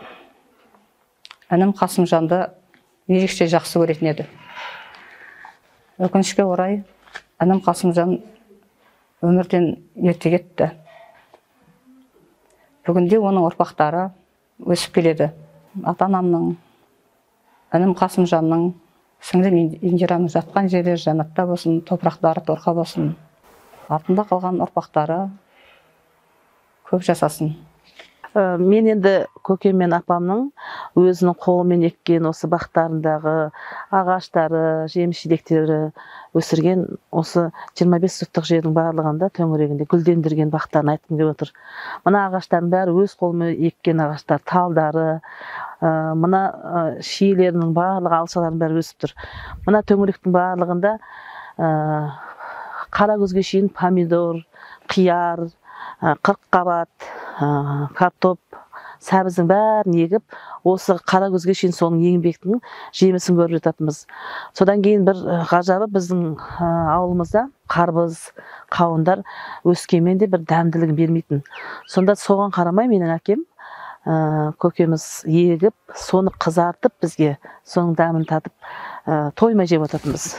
Speaker 8: інім Қасымжанды ерекше жақсы көретін еді. Өкінішке орай, інім Қасымжан өмірден ерте кетті. Бүгінде оның ұрпақтары өсіп келеді. Ата-анамның, інім Қасымжанның, сіңлім Индираның жатқан жері жәннатта болсын, топырақтары торқа болсын. Артында қалған ұрпақтары көп жасасын.
Speaker 2: Мен енді көкем мен апамның өзінің қолымен еккен осы бақтарындағы ағаштары, жеміс-жидектері өсірген осы 25 соттық жердің барлығында төңірегінде гүлдендірген бақтарын айтқым келіп отыр. Мына ағаштардың бәрі өз қолымен еккен ағаштар, талдары, мына шиелерінің барлығы, алшаларының бәрі өсіп тұр. Мына төңіректің барлығында қара көзге шейін помидор, қияр, қырыққабат, картоп, сәбіздің бәрін егіп, осы қара көзге шейін соның еңбектің жемісін көріп жататынбыз. Содан кейін бір ғажабы, біздің ауылымызда қарбыз, қауындар өскенмен де бір дәмділігін бермейтін. Сонда соған қарамай менің әкем, көкеміз егіп, соны қызартып бізге, соның дәмін татып, тоймай жеп отыратынбыз.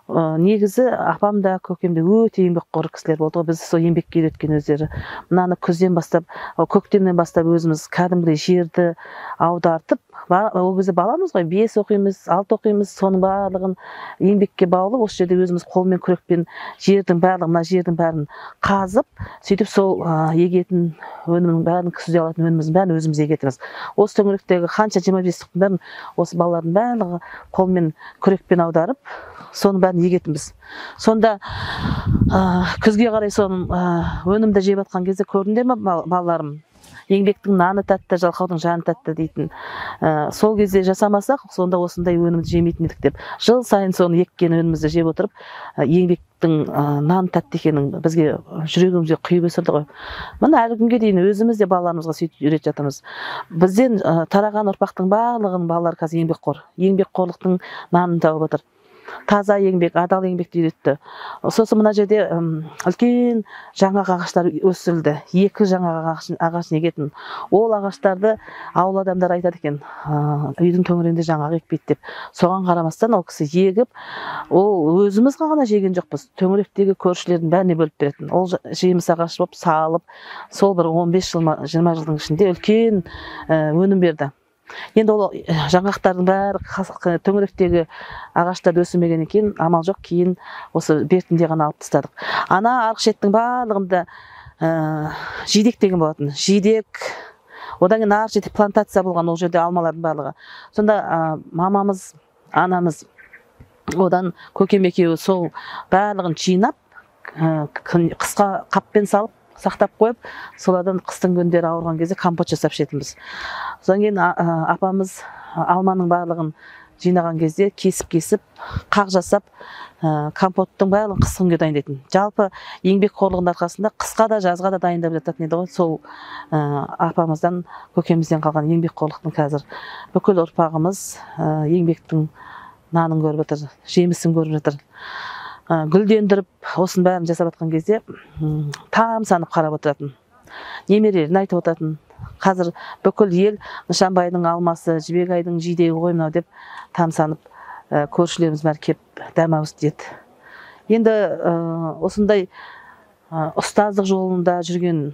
Speaker 2: Негізі апам да көкем де өте еңбекқор кісілер болды ғой, бізді сол еңбекке үйреткен өздері. Мынаны күзден бастап, көктемнен бастап өзіміз кәдімгідей жерді аудартып, ол кезде баламыз ғой, 5 оқимыз, 6 оқимыз, соның барлығын еңбекке баулып, осы жерде өзіміз қолмен күрекпен жердің барлығын, мына жердің бәрін қазып, сөйтіп сол егетін өнімнің бәрін, күзде алатын өніміміздің бәрін өзіміз егетінбіз. Осы төңіректегі қанша 25 соттың бәрін осы балалардың барлығы қолмен күрекпен аударып, соның бәрін егетінбіз. Сонда күзге қарай соның өнімді жеп жатқан кезде көрдіңдер ме балаларым? Еңбектің наны тәтті, жалқаудың жаны тәтті дейтін. Сол кезде жасамасақ, сонда осындай өнімді жемейтін едік деп. Жыл сайын соны еккен өнімімізді жеп отырып, еңбектің наны тәтті екенін бізге жүрегімізге құйып өсірді ғой. Мына әлі күнге дейін өзіміз де балаларымызға сөйтіп үйретіп жатырмыз. Бізден тараған ұрпақтың барлығының балалары қазір еңбекқор. Еңбекқорлықтың нанын тауып отыр. Таза еңбек, адал еңбекті үйретті. Сосын мына жерде үлкен жаңғақ ағаштар өсірілді. 2 жаңғақ ағашын егетін. Ол ағаштарды ауыл адамдары айтады екен, үйдің төңірегінде жаңғақ екпейді деп. Соған қарамастан ол кісі егіп, ол өзіміз ғана жеген жоқпыз. Төңіректегі көршілердің бәріне бөліп беретін. Ол жеміс ағашы болып салып, сол бір 15 жыл, 20 жылдың ішінде үлкен өнім берді. Енді ол жаңғақтардың бәрі төңіректегі ағаштарды өсірмегеннен кейін амал жоқ, кейін осы бертінде ғана алып тастадық. Ана арық шеттің барлығында жидек деген болатын. Жидек, одан кейін арық шетте плантация болған, ол жерде алмалардың барлығы. Сонда мамамыз, анамыз, одан көкем екеуі сол барлығын жинап, қысқа қаппен салып, сақтап қойып, солардан қыстың күндері ауырған кезде компот жасап ішетінбіз. Содан кейін апамыз алманың барлығын жинаған кезде кесіп-кесіп, қақ жасап, компоттың барлығын қыс күнге дайындайтын. Жалпы еңбекқорлығының арқасында қысқа да жазға да дайындап жататын еді ғой. Сол апамыздан, көкемізден қалған еңбекқорлықтың қазір бүкіл ұрпағымыз еңбектің нанын көріп жатыр, жемісін көріп жатыр. Гүлдендіріп, осының бәрін жасап жатқан кезде тамсанып қарап отыратын, немерелерін айтып отыратын. Қазір бүкіл ел Нышанбайдың алмасы, Жібекайдың жидегі ғой мынау деп тамсанып, көршілеріміз бәрі кеп дәм ауыз деді. Енді осындай ұстаздық жолында жүрген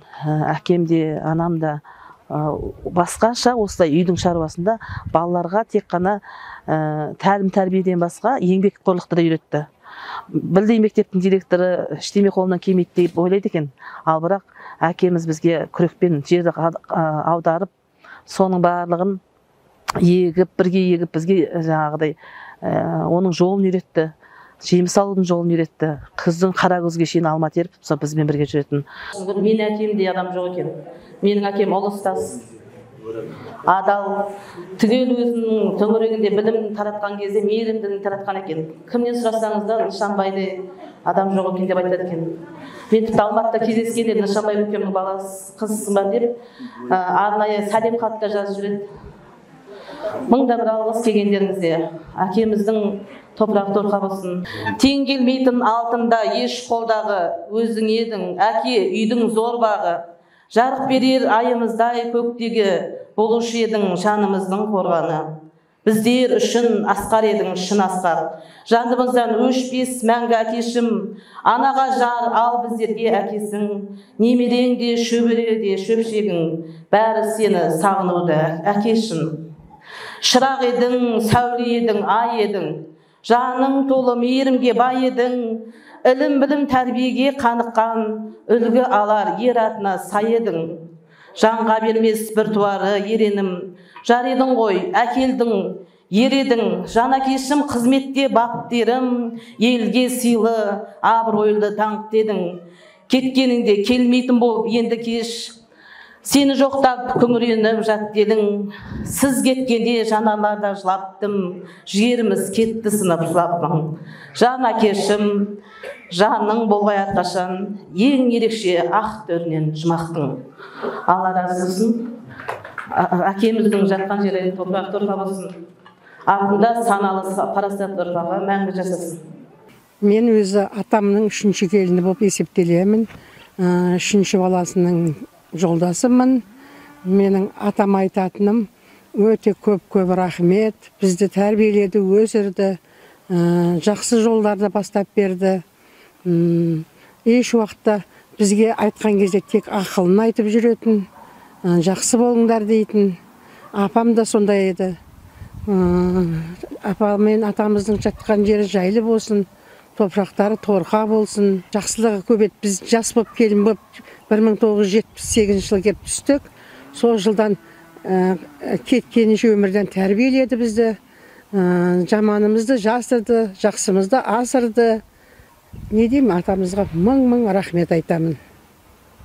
Speaker 2: әкем де, анам да басқаша осылай үйдің шаруасында балаларға тек қана тәлім тәрбиеден басқа еңбекқорлықты да үйретті. Білдей мектептің директоры ештеме қолынан келмейді деп ойлайды екен. Ал бірақ әкеміз бізге күрекпен жерді аударып, соның барлығын егіп, бірге егіп, бізге жаңағыдай оның жолын үйретті, жеміс алудың жолын үйретті. Қыздың қара көзге шейін алма теріп, сол бізбен бірге жүретін.
Speaker 3: Менің әкемдей адам жоқ екен. Менің әкем ұлы ұстаз.
Speaker 2: Адал, түгел өзінің төңірегінде білім таратқан кезде мейірімділігін таратқан екен. Кімнен сұрасаңыз да Нышанбайдай адам жоқ екен деп айтады екен. Мен тіпті Алматыда кездескенде Нышанбай көкемнің баласы қызысың ба деп арнайы сәлем хат та жазып жібереді. Мың да бір алғыс келгендеріңізде. Әкеміздің топырақ торқа болсын. Тең келмейтін алтында еш қолдағы өзің едің, әке үйдің зор бағы. Жарық берер айымыздай көктегі болушы едің жанымыздың қорғаны. Біздер үшін асқар едің, шын асқар. Жанымыздан өшпес мәңгі әкешім, анаға жар, ал біздерге әкесің. Немерең де, шөбере де, шөпшегің, бәрі сені сағынуда әкешім. Шырақ едің, сәуле едің, ай едің, жаның толы мейірімге бай едің. Ілім білім тәрбиеге қаныққан, үлгі алар ер атына сай едің. Жанға бермес бір туары еренім, жар едің ғой, әкелдің, ер едің. Жан әкешім қызметте баптерім, елге сыйлы, абыройлы даңқ дедің. Кеткеніңде келмейтін болып енді кеш, сені жоқтап күңіреніп жат дедің. Сіз кеткенде жанарларда жылаптым, жеріміз кетті сынып жылаппын. Жан әкешім, жаның болғай әрқашан, ең ерекше ақ төрінен жұмақтың. Алла разы болсын. Әкеміздің жатқан жері топырақ торқа болсын. Артында саналы парасатты ұрпағы мәңгі жасасын.
Speaker 3: Мен өзі атамның үшінші келіні болып есептелемін. Үшінші баласының жолдасымын. Менің атам айтатыным өте көп-көп рахмет. Бізді тәрбиеледі, өсірді, жақсы жолдарды бастап берді. Еш уақытта бізге айтқан кезде тек ақылын айтып жүретін, жақсы болыңдар дейтін. Апам да сондай еді. Апам мен атамыздың жатқан жері жайлы болсын, топырақтары торқа болсын. Жақсылығы көп еді. Біз жас болып келін болып 1978 жылы келіп түстік. Сол жылдан кеткенше өмірден тәрбиеледі бізді. Жаманымызды жасырды, жақсымызды асырды. Не деймін, атамызға мың-мың рахмет айтамын.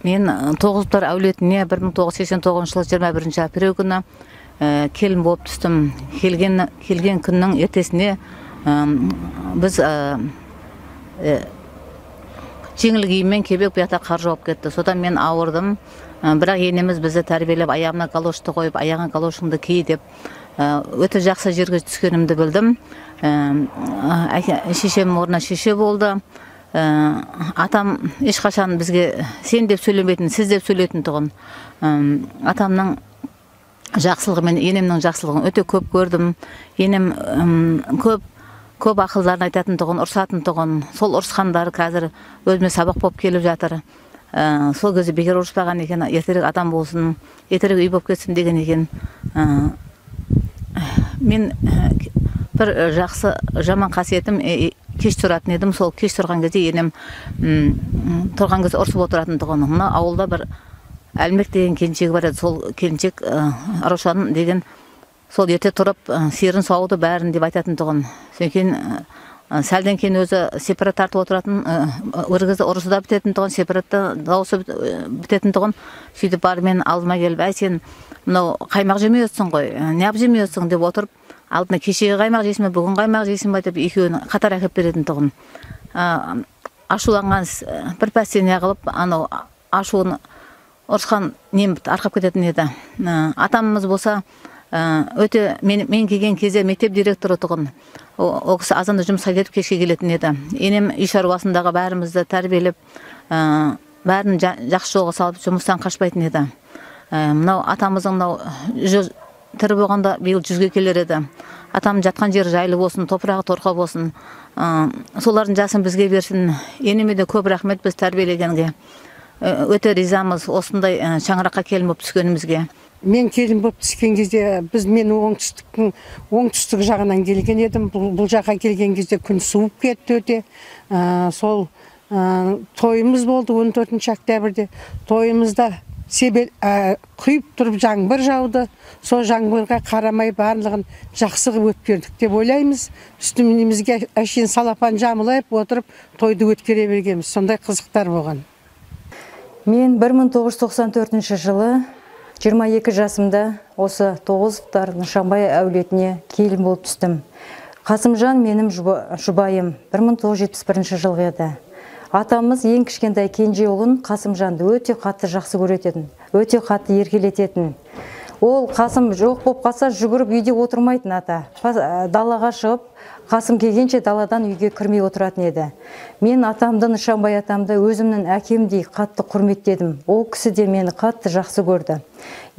Speaker 4: Мен Тоғызовтар әулетіне 1989 жылы 21 апрель күні келін болып түстім. Келген күннің ертесіне біз жеңіл киіммен кебек бұяқта қар жауып кетті. Содан мен ауырдым. Бірақ енеміз бізді тәрбиелеп, аяғына галошты қойып, аяғына галошыңды ки деп өте жақсы жерге түскенімді білдім. Шешемнің орнына шеше болды. Атам ешқашан бізге сен деп сөйлемейтін, сіз деп сөйлейтін тұғын. Атамның жақсылығы мен енемнің жақсылығын өте көп көрдім. Енем көп ақылдарын айтатын тұғын, ұрсатын тұғын. Сол ұрысқандары қазір өзіме сабақ болып келіп жатыр. Сол кезде бекер ұрыспаған екен, ертерек адам болсын, ертерек үй болып кетсін деген екен. Мен бір жақсы жаман қасиетім кеш тұратын едім. Сол кеш тұрған кезде енем тұрған кезде ұрсып отыратын тұғын. Мына ауылда бір Әлмек деген келіншегі бар еді. Сол келіншек Раушан деген сол ерте тұрып сиырын сауды бәрін деп айтатын тұғын. Содан кейін сәлден кейін өзі сепарат тартып отыратын, бір кезде ұрысы да бітетін тұғын, сепаратта дауысы бітетін тұғын. Сөйтіп барып мен алдыма келіп, әй сен мынау қаймақ жемей отырсың ғой, неғып жемей отырсың деп отырып, алдына кешегі қаймақ жейсің бе, бүгін қаймақ жейсің бе деп екеуін қатар әкеліп беретін тұғын. Ашуланған бір пәсте неғылып, анау ашуын ұрысқан нем арқап кететін еді. Атамыз болса өте мен келген кезде мектеп директоры тұғын. О кісі азанда жұмысқа кетіп кешке келетін еді. Енем үй шаруасындағы бәрімізді тәрбиелеп, бәрін жақсы жолға салып жұмыстан қашпайтын еді. Мынау атамыздың мынау тірі болғанда биыл 100-ге келер еді. Атам жатқан жері жайлы болсын, топырағы торқа болсын. Солардың жасын бізге берсін. Енеме де көп рахмет біз тәрбиелегенге. Өте ризамыз осындай шаңыраққа келін болып түскенімізге.
Speaker 3: Мен келін болып түскен кезде мен оңтүстік жағынан келген едім. Бұл жаққа келген кезде күн суып кетті өте. Сол тойымыз болды 14 октябрьде. Тойымызда құйып тұрып жаңбыр жауды. Сол жаңбырға қарамай барлығын жақсы қылып өткердік деп ойлаймыз. Үстімізге әшейін салапан жамылып отырып тойды өткере бергенбіз. Сондай қызықтар болған.
Speaker 23: Мен 1994 жылы
Speaker 17: 22 жасымда осы Тоғызовтар Нышанбай әулетіне келін болып түстім. Қасымжан менің жұбайым, 1971 жылғы еді. Атамыз ең кішкентай кенже ұлын Қасымжанды өте қатты жақсы көретін, өте қатты еркелететін. Ол Қасым жоқ болып қалса, жүгіріп үйде отырмайтын ата. Далаға шығып, Қасым келгенше даладан үйге кірмей отыратын еді. Мен атамды, Нышанбай атамды өзімнің әкемдей қатты құрметтедім. Ол кісі де мені қатты жақсы көрді.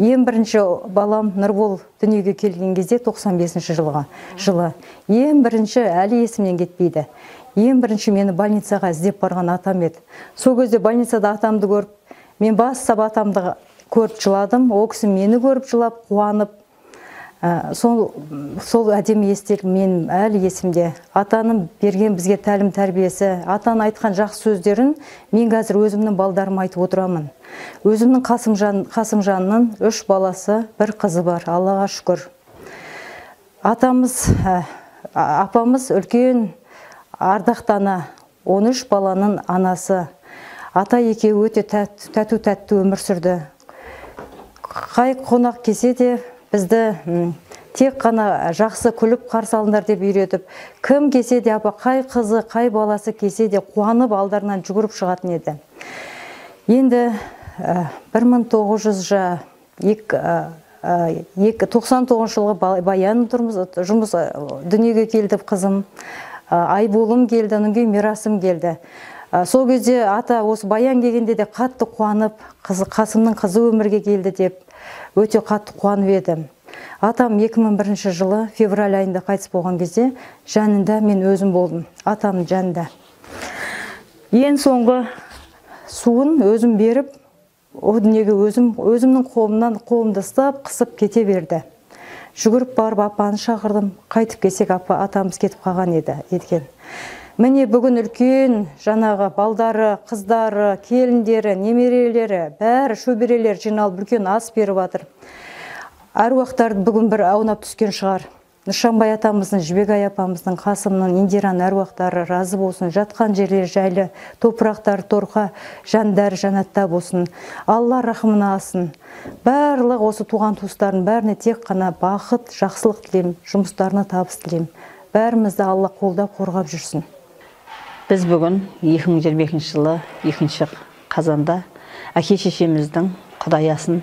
Speaker 17: Ең бірінші балам Нұрбол дүниеге келген кезде 95 жылы. Ең бірінші, әлі есімнен кетпейді. Ең бірінші мені больницаға іздеп барған атам еді. Сол кезде больницада атамды көріп, мен бастап атамды көріп жыладым. Ол кісі мені көріп жылап, қуанып, сол әдемі естелік мен әлі есімде. Атаның берген бізге тәлім тәрбиесі, атаның айтқан жақсы сөздерін мен қазір өзімнің балдарыма айтып отырамын. Өзімнің Қасымжанның 3 баласы, 1 қызы бар, Аллаға шүкір. Атамыз, апамыз үлкен ардақты ана, 13 баланың анасы. Ата екеуі өте тату-тәтті өмір сүрді. Қай қонақ келсе де бізді тек қана жақсы күліп қарсы алыңдар деп үйретіп, кім келсе де апа, қай қызы, қай баласы келсе де қуанып алдарынан жүгіріп шығатын еді. Енді 1999 жылғы Баян жұмыс дүниеге келді қызым, Айболым келді, одан кейін Мирасым келді. Сол кезде ата осы Баян келгенде де қатты қуанып, Қасымның қызы өмірге келді деп өте қатты қуанып еді. Атам 2001 жылы февраль айында қайтыс болған кезде жанында мен өзім болдым, атамның жанында. Ең соңғы суын өзім беріп, о дүниеге өзімнің қолымнан қолымды ұстап, қысып кете берді. Жүгіріп барып апаны шақырдым, қайтып келсек апа, атамыз кетіп қалған еді екен. Міне бүгін үлкен жаңағы балдары, қыздары, келіндері, немерелері, бәрі шөберелер жиналып үлкен ас беріп жатыр. Әруақтар бүгін бір аунап түскен шығар. Нышанбай атамыздың, Жібекай апамыздың, Қасымның, Индираның әруақтары разы болсын, жатқан жерлері жайлы, топырақтары торқа, жандары жәннатта болсын. Алла рахымына алсын. Барлық осы туған туыстардың бәріне тек қана бақыт, жақсылық тілеймін, жұмыстарына табыс тілеймін. Бәрімізді Алла қолдап, қорғап жүрсін.
Speaker 4: Біз бүгін 2022 жылы 2 қазанда әке шешеміздің құдай асын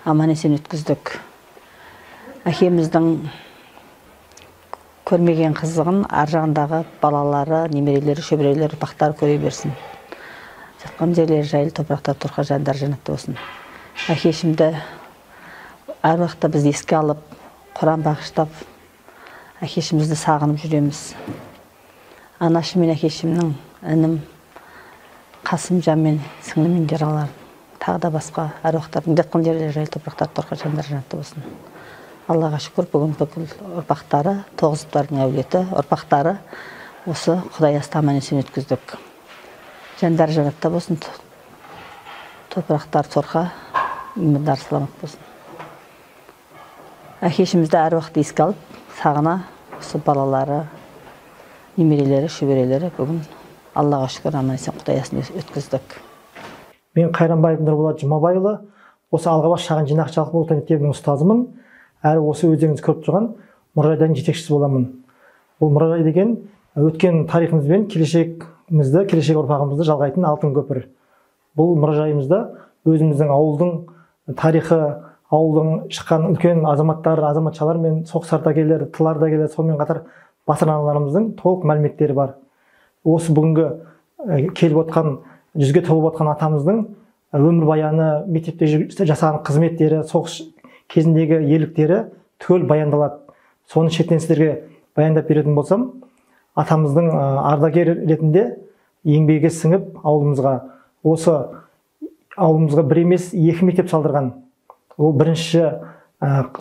Speaker 4: аман есен өткіздік. Әкеміздің көрмеген қызығын ар жағындағы балалары, немерелері, шөберелері, ұрпақтары көре берсін. Жатқан жерлері жайлы, топырақтар торқа, жандар жәннатта болсын. Әкешімді әр уақытта біз еске алып, Құран бағыштап, әкешімізді сағынып жүреміз. Анашым мен әкешімнің інім Қасымжан мен сіңлім Индиралар, тағы да басқа әруақтардың жатқан жерлері жайлы, топырақтар торқа, жандар жәннатта болсын. Аллаға шүкір, бүгін бүкіл ұрпақтары, Тоғызовтардың әулеті, ұрпақтары осы құдай асты аман есен өткіздік. Жандар жәннатта болсын, топырақтар торқа, имандар саламат болсын. Әкешімізді әр уақытта еске алып, сағына осы балалары, немерелері, шөберелері бүгін Аллаға шүкір аман есен құдай асын өткіздік.
Speaker 22: Мен Қайранбаев Нұрболат Жұмабайұлы, осы Алғабас шағын жинақ жалпы орта мектебінің ұстазымын. Әрі осы өздеріңіз көріп тұрған мұражайдың жетекшісі боламын. Бұл мұражай деген өткен тарихымыз бен келешегімізді, келешек ұрпағымызды жалғайтын алтын көпір. Бұл мұражайымызда өзіміздің ауылдың тарихы, ауылдың шыққан үлкен азаматтар, азаматшалар мен соғыс ардагерлері, тыл ардагерлері, сонымен қатар батыр аналарымыздың толық мәліметтері бар. Осы бүгінгі келіп отқан, жүзге толып отқан атамыздың өмірбаяны, мектепте жасаған қызметтері, соғыс кезіндегі ерліктері түгел баяндалады. Соны шетінен сіздерге баяндап беретін болсам, атамыздың ардагер ретінде еңбегі сіңіп ауылымызға, осы ауылымызға бір емес екі мектеп салдырған. Ол бірінші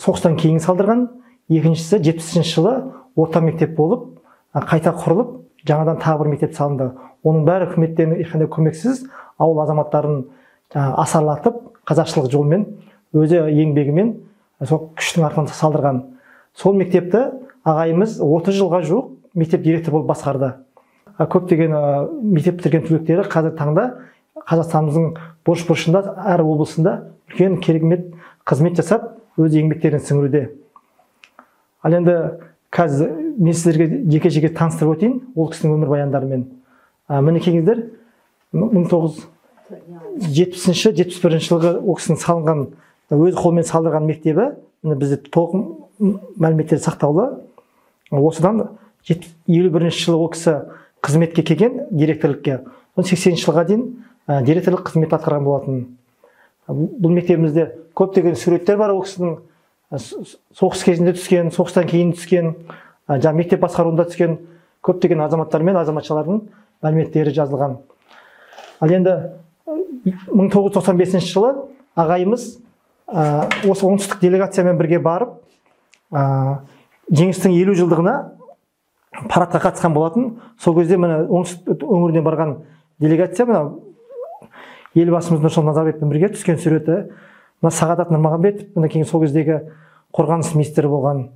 Speaker 22: соғыстан кейін салдырған, екіншісі 70 жылы орта мектеп болып қайта құрылып, жаңадан тағы бір мектеп салынды. Оның бәрі үкіметтен ешқандай көмексіз ауыл азаматтарын асарлатып, қазақшылық жолмен, өзі еңбегімен сол күштің арқасында салдырған. Сол мектепті ағайымыз 30 жылға жуық мектеп директоры болып басқарды. Көптеген мектеп бітірген түлектері қазір таңда Қазақстанымыздың бұрыш-бұрышында, әр облысында үлкен керемет қызмет жасап, өз еңбектерін сіңіруде. Ал енді қазір мен сіздерге жеке-жеке таныстырып өтейін ол кісінің өмірбаяндарымен. Мінекейіңіздер, 1970-71 жылғы ол кісінің салынған, өз қолымен салдырған мектебі, міне бізде толық мәліметтер сақтаулы. Осыдан 51 жылы ол кісі қызметке келген, директорлықке. 80 жылға дейін директорлық қызмет атқарған болатын. Бұл мектебімізде көптеген суреттер бар, ол кісінің соғыс кезінде түскен, соғыстан кейін түскен, жаңа мектеп басқаруында түскен көптеген азаматтар мен азаматшалардың мәліметтері жазылған. Ал енді 1995 жылы ағайымыз осы оңтүстік делегациямен бірге барып, жеңістің 50 жылдығына парадқа қатысқан болатын. Сол кезде міне оңтүстік өңірінен барған делегация мына елбасымыз Нұрсұлтан Назарбаевпен бірге түскен суреті. Мына Сағадат Нұрмағамбетов, мына кейін сол кездегі қорғаныс министрі болған,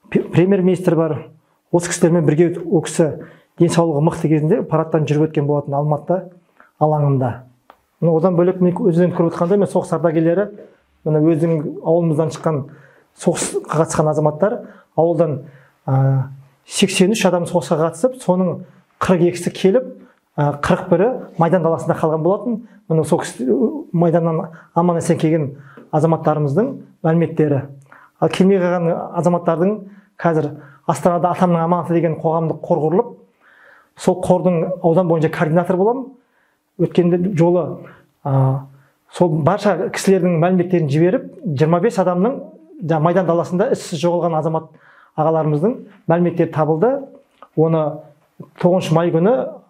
Speaker 22: премьер-министр бар. Осы кісілермен бірге ол кісі денсаулығы мықты кезінде парадтан жүріп өткен болатын Алматы алаңында. Одан бөлек мен өзім көріп отқандай, мен соғыс ардагерлері, мына өзім ауылымыздан шыққан соғысқа қатысқан азаматтар, ауылдан 83 адам соғысқа қатысып, соның 42-сі келіп, 41-і майдан даласында қалған болатын. Міне сол майданнан аман есен келген азаматтарымыздың мәліметтері. Ал келмей қалған азаматтардың қазір Астанада Атамның аманаты деген қоғамдық қор құрылып, сол қордың аудан бойынша координатор боламын. Өткен жолы сол барша кісілердің мәліметтерін жіберіп, 25 адамның майдан даласында ізсіз жоғалған азамат ағаларымыздың мәліметтері табылды. Оны 9 май күні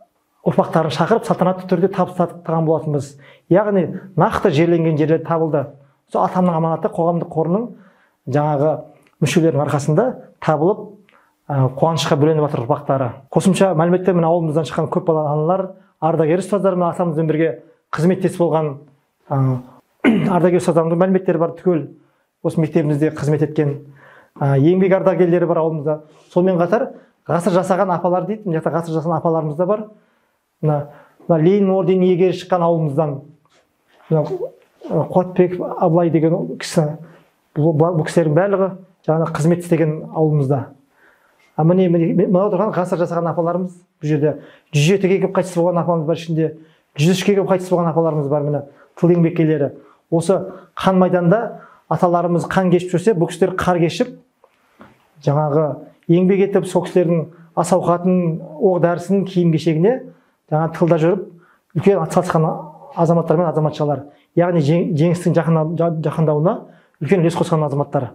Speaker 22: ұрпақтарын шақырып, салтанатты түрде табыстаған болатынбыз. Яғни нақты жерленген жерлер табылды. Сол Атамның аманаты қоғамдық қорының жаңағы мүшелерінің арқасында табылып, қуанышқа бөленіп жатыр ұрпақтары. Қосымша мәліметтер мына ауылымыздан шыққан көп балалы аналар, ардагер ұстаздар, мына атамызбен бірге қызметтес болған ардагер ұстаздарымыздың мәліметтері бар, түгел осы мектебімізде қызмет еткен еңбек ардагерлері бар ауылымызда. Сонымен қатар ғасыр жасаған апалар дейді, мына жақта ғасыр жасаған апаларымыз да бар. Мына Ленин орденінің иегері шыққан ауылымыздан Қуатбеков Абылай деген кісі, бұл кісілердің барлығы жаңағы қызмет істеген ауылымызда. Міне мынау тұрған ғасыр жасаған апаларымыз, бұл жерде 107-ге келіп қайтыс болған апамыз бар, ішінде 103-ке келіп қайтыс болған апаларымыз бар. Міне тыл еңбеккерлері. Осы қан майданда аталарымыз қан кешіп жүрсе, бұл кісілер қар кешіп, жаңағы еңбек етіп, сол кісілердің ас ауқатын, оқ дәрісін, киім кешегіне жаңа тылда жүріп үлкен атсалысқан азаматтар мен азаматшалар, яғни жеңістің жақындауына үлкен үлес қосқан азаматтар.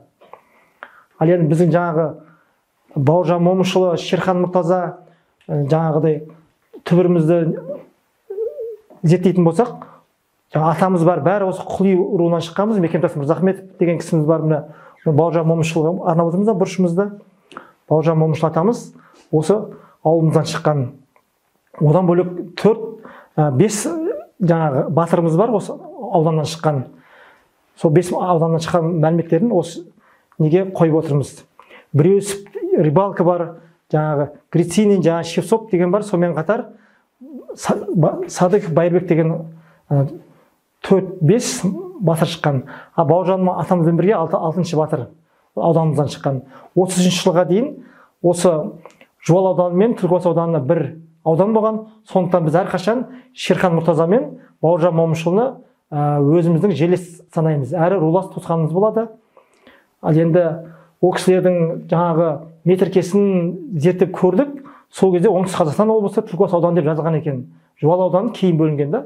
Speaker 22: Ал енді біздің жаңағы Бауыржан Момышұлы, Шерхан Мұртаза жаңағыдай түбірімізді зерттейтін болсақ, жаңа атамыз бар, бәрі осы Құли руынан шыққанбыз. Мекемтас Мырзахметов деген кісіміз бар, міне Бауыржан Момышұлыға арнап отырмыз да бұрышымызды. Бауыржан Момышұлы атамыз осы ауылымыздан шыққан. Одан бөлек 4-5 жаңағы батырымыз бар осы ауданнан шыққан. Сол 5 ауданнан шыққан мәліметтерін осы неге қойып отырмыз. Біреусі Рыбалка бар, жаңағы Грицинин, жаңағы Шевцов деген бар, сонымен қатар Садықов Байырбек деген 4-5 батыр шыққан. А Бауыржан атамызбен бірге 6-шы батыр ауданымыздан шыққан. 33 жылға дейін осы Жуал ауданы мен Түлкібас ауданына бір аудан болған. Сондықтан біз әрқашан Шерхан Мұртаза мен Бауыржан Момышұлыны өзіміздің жерлес санаймыз. Әрі рулас туысқанымыз болады. Ал енді ол кісілердің жаңағы метркесін зерттеп көрдік. Сол кезде Оңтүстік Қазақстан облысы Түлкібас ауданы деп жазылған екен. Жуал ауданы кейін бөлінген да.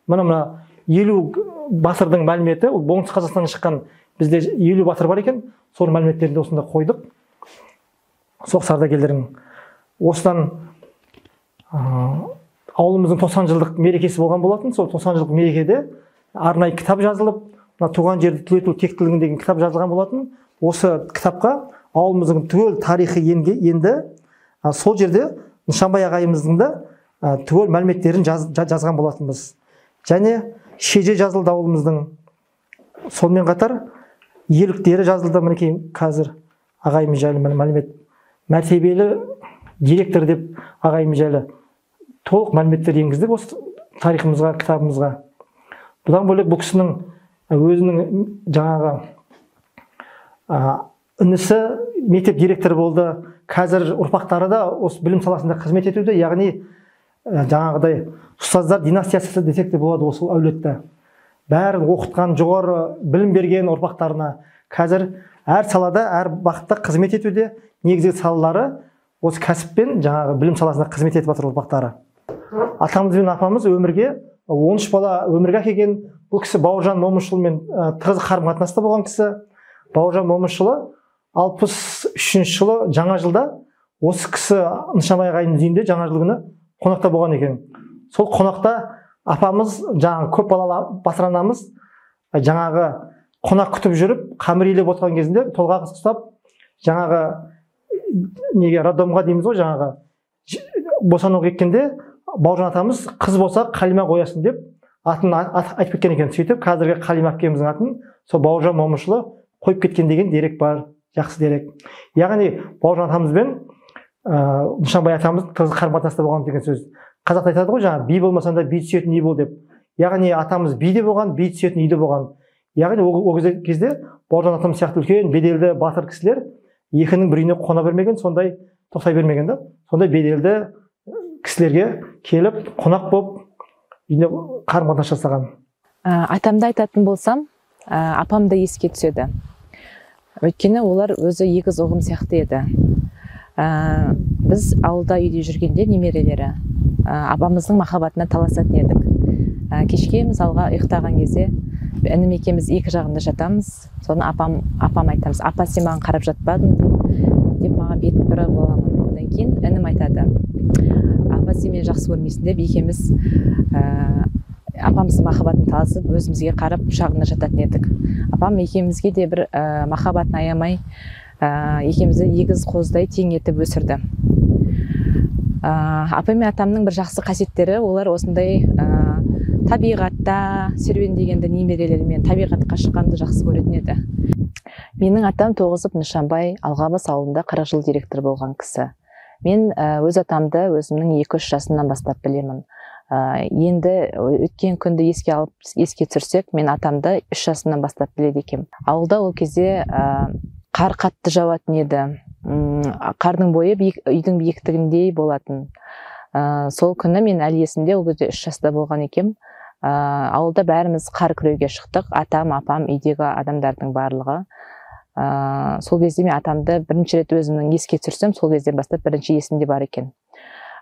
Speaker 22: Мына 50 батырдың мәліметі, ол Оңтүстік Қазақстаннан шыққан бізде 50 батыр бар екен. Соның мәліметтерін де осында қойдық. Соғыс ардагерлерінің. Осыдан ауылымыздың 90 жылдық мерекесі болған болатын. Сол 90 жылдық мерекеде арнайы кітап жазылып, мына туған жерді түлету тектілігін деген кітап жазылған болатын. Осы кітапқа ауылымыздың түгел тарихы енді. Сол жерде Нышанбай ағайымыздың да түгел мәліметтерін жазған болатынбыз. Және шеже жазылды ауылымыздың. Сонымен қатар ерліктері жазылды. Мінекей қазір ағайымыз жайлы мәлімет, мәртебелі директор деп ағайымыз жайлы толық мәліметтер енгіздік осы тарихымызға, кітабымызға. Бұдан бөлек бұл кісінің өзінің жаңағы Інісі мектеп директоры болды. Қазір ұрпақтары да осы білім саласында қызмет етуде, яғни жаңағыдай ұстаздар династиясы десек те болады осы әулетті. Бәрін оқытқан, жоғары білім берген ұрпақтарына қазір әр салада, әр бағытта қызмет етуде. Негізгі салалары осы кәсіппен жаңағы білім саласында қызмет етіп жатыр ұрпақтары. Атамыз бен апамыз өмірге 13 бала өмірге әкелген. Бұл кісі Бауыржан Момышұлымен тығыз қарым-қатынаста болған кісі. Бауыржан Момышұлы 63 жылы жаңа жылда осы кісі Нышанбай ағайдың үйінде жаңа жыл күні қонақта болған екен. Сол қонақта апамыз, жаңағы көп балалы батыр анамыз, жаңағы қонақ күтіп жүріп, қамыр илеп отырған кезінде толғақ ұстап, жаңағы неге роддомға дейміз ғой, жаңағы босануға кеткенде Бауыржан атамыз қыз болса Қалима қоясың деп атын айтып кеткен екен. Сөйтіп қазіргі Қалима әпкеміздің атын сол Бауыржан Момышұлы қойып кеткен деген дерек бар, жақсы дерек. Яғни Бауыржан атамыз бен Нышанбай атамыз тығыз қарым-қатынаста болған деген сөз. Қазақта айтады ғой, жаңа би болмасаң да би түсетін үй бол деп. Яғни атамыз би де болған, би түсетін үйде болған. Яғни ол кезде Бауыржан атамыз сияқты үлкен беделді батыр кісілер екінің бір үйіне қона бермеген, сондай тоқтай бермеген да. Сондай беделді кісілерге келіп қонақ болып үйіне қарым-қатынас жасаған.
Speaker 16: Атамды айтатын болсам, апам да еске түседі. Өйткені олар өзі егіз ұғым сияқты еді. Біз ауылда үйде жүргенде немерелері апамыздың махаббатына таласатын едік. Кешке мысалға ұйықтаған кезде інім екеуміз екі жағында жатамыз. Соны апам айтамыз, апа сен маған қарап жатпадың деп маған бетін бұрап аламын. Одан кейін інім айтады, апа сен мені жақсы көрмейсің деп екеуміз апамыздың махаббатын таласып өзімізге қарап құшағында жататын едік. Апам екеумізге де бір махаббатын аямай екеумізді егіз қозыдай тең етіп өсірді. Апам мен атамның бір жақсы қасиеттері, олар осындай табиғатта серуендегенді, немерелерімен табиғатқа шыққанды жақсы көретін еді. Менің атам Тоғызов Нышанбай Алғабас ауылында 40 жыл директор болған кісі. Мен өз атамды өзімнің 2-3 жасымнан бастап білемін. Енді өткен күнді еске алып, еске түсірсек, мен атамды 3 жасымнан бастап біледі екенмін. Ауылда ол кезде қар қатты жауатын еді. Қардың бойы үйдің биіктігіндей болатын. Сол күні мен әлі есімде, ол кезде 3 жаста болған екенмін. Ауылда бәріміз қар күреуге шықтық. Атам, апам, үйдегі адамдардың барлығы. Сол кезде мен атамды бірінші рет өзімнің еске түсірсем, сол кезден бастап бірінші есімде бар екен.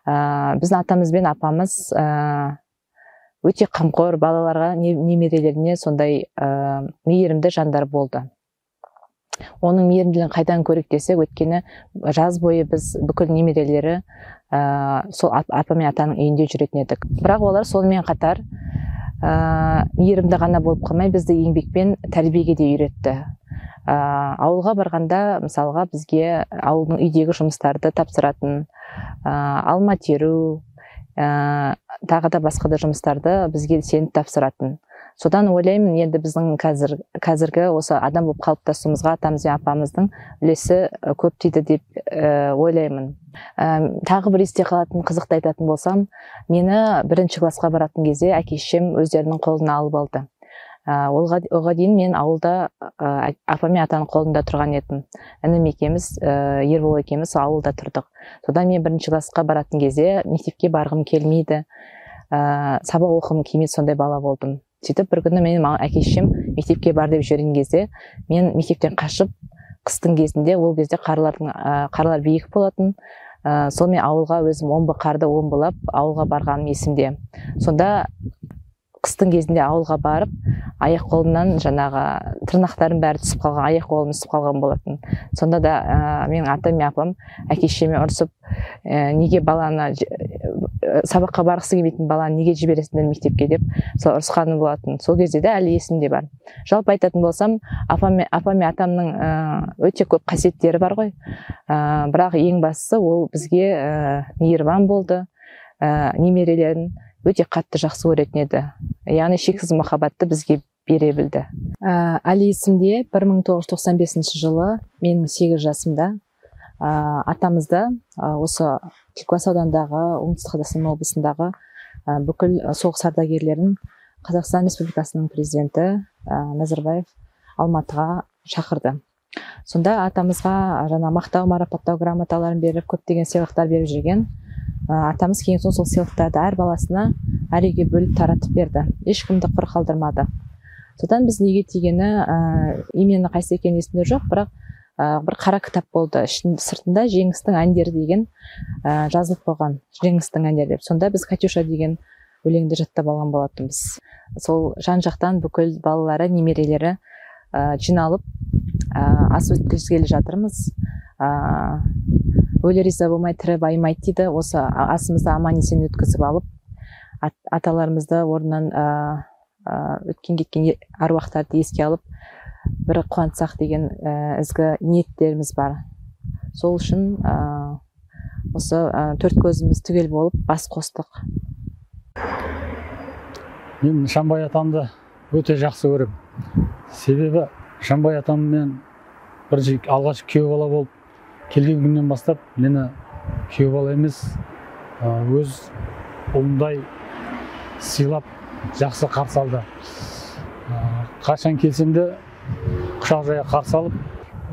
Speaker 16: Біздің атамыз бен апамыз өте қамқор, балаларға, немерелеріне сондай мейірімді жандар болды. Оның мейірімділігін қайдан көрейік десек, өйткені жаз бойы біз бүкіл немерелері сол апа мен атаның үйінде жүретін едік. Бірақ олар сонымен қатар мейірімді ғана болып қалмай, бізді еңбекпен тәрбиеге де үйретті. Ауылға барғанда, мысалға, бізге ауылдың үйдегі жұмыстарды тапсыратын, алма теру, тағы да басқа да жұмыстарды бізге сеніп тапсыратын. Содан ойлаймын, енді біздің қазіргі осы адам болып қалыптасуымызға атамыз бен апамыздың үлесі көп тиді деп ойлаймын. Тағы бір есте қалатын қызықты айтатын болсам, мені бірінші классқа баратын кезде әке шешем өздерінің қолына алып алды. Оға дейін мен ауылда апам мен атаның қолында тұрған едім. Інім екеуміз, Ербол екеуміз ауылда тұрдық. Содан мен бірінші классқа баратын кезде мектепке барғым келмейді, сабақ оқығым келмейді, сондай бала болдым. Сөйтіп бір күні менің әке шешем мектепке бар деп жіберген кезде мен мектептен қашып, қыстың кезінде, ол кезде қарлар биік болатын, сол мен ауылға өзім омбы қарды омбылап ауылға барғаным есімде. Сонда қыстың кезінде ауылға барып, аяқ қолымнан жаңағы тырнақтарым бәрі түсіп қалған, аяқ қолым түсіп қалған болатын. Сонда да менің атам мен апам әке шешеме ұрсып, неге баланы сабаққа барғысы келмейтін баланы неге жібересіңдер мектепке деп сол ұрысқаны болатын. Сол кезде де әлі есімде бар. Жалпы айтатын болсам, апам мен атамның өте көп қасиеттері бар ғой. Бірақ ең бастысы ол бізге мейірбан болды, немерелерін өте қатты жақсы көретін еді. Яғни шексіз махаббатты бізге бере білді. Әлі есімде 1995 жылы менің 8 жасымда атамызды осы Түлкібас ауданындағы, Оңтүстік Қазақстан облысындағы бүкіл соғыс ардагерлерін Қазақстан Республикасының президенті Назарбаев Алматыға шақырды. Сонда атамызға жаңа мақтау, марапаттау грамоталарын беріп, көптеген сыйлықтар беріп жүрген. Атамыз кейін соң сол сыйлықтарды әр баласына, әр үйге бөліп таратып берді. Ешкімді құр қалдырмады. Содан біз неге тигені, именно қайсы екені есімде жоқ, бірақ бір қара кітап болды. Сыртында Жеңістің әндері деген жазылып қойған, Жеңістің әндері деп. Сонда біз Катюша деген өлеңді жаттап алған болатынбыз. Сол жан-жақтан бүкіл балалары, немерелері жиналып ас өткізгелі жатырмыз. Өлі риза болмай, тірі байымайды дейді. Осы асымызды аман есен өткізіп алып, аталарымызды орнынан өткен кеткен аруақтарды еске алып, бір қуантсақ деген ізгі ниеттеріміз бар. Сол үшін осы төрт көзіміз түгел болып бас қостық.
Speaker 18: Мен Нышанбай атамды өте жақсы көремін. Себебі Нышанбай атаммен бірінші алғаш күйеу бала болып келген күннен бастап мені күйеу бала емес, өз ұлымдай сыйлап жақсы қарсы алды. Қашан келсем де құшақ жая қарсы алып,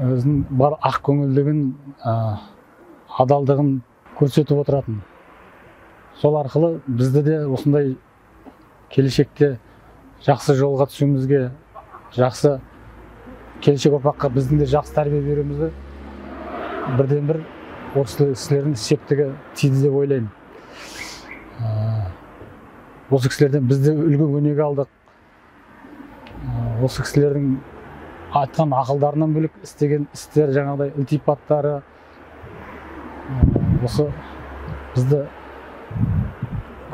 Speaker 18: өзінің бар ақ көңілдігін, адалдығын көрсетіп отыратын. Сол арқылы бізді де осындай келешекте жақсы жолға түсуімізге, жақсы келешек ұрпаққа біздің де жақсы тәрбие беруімізге бірден бір осы кісілердің септігі тиді деп ойлаймын. Осы кісілерден біз де үлгі өнеге алдық. Осы кісілердің айтқан ақылдарынан бөлек істеген істер, жаңағыдай ілтипаттары осы бізді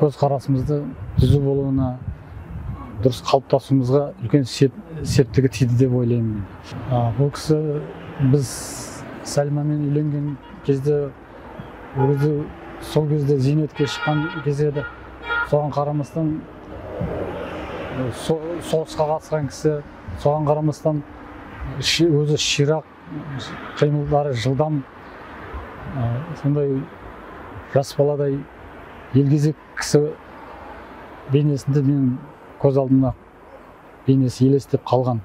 Speaker 18: көзқарасымызды түзу болуына, дұрыс қалыптасуымызға үлкен септігі тиді деп ойлаймын. Бұл кісі біз Сәлимамен үйленген кезде, сол кезде зейнетке шыққан кезде еді. Соған қарамастан соғысқа қатысқан кісі, соған қарамастан өзі ширақ, қимылдары жылдам, сондай жас баладай елгезек кісі бейнесінде менің көз алдымда бейнесі елестеп қалған.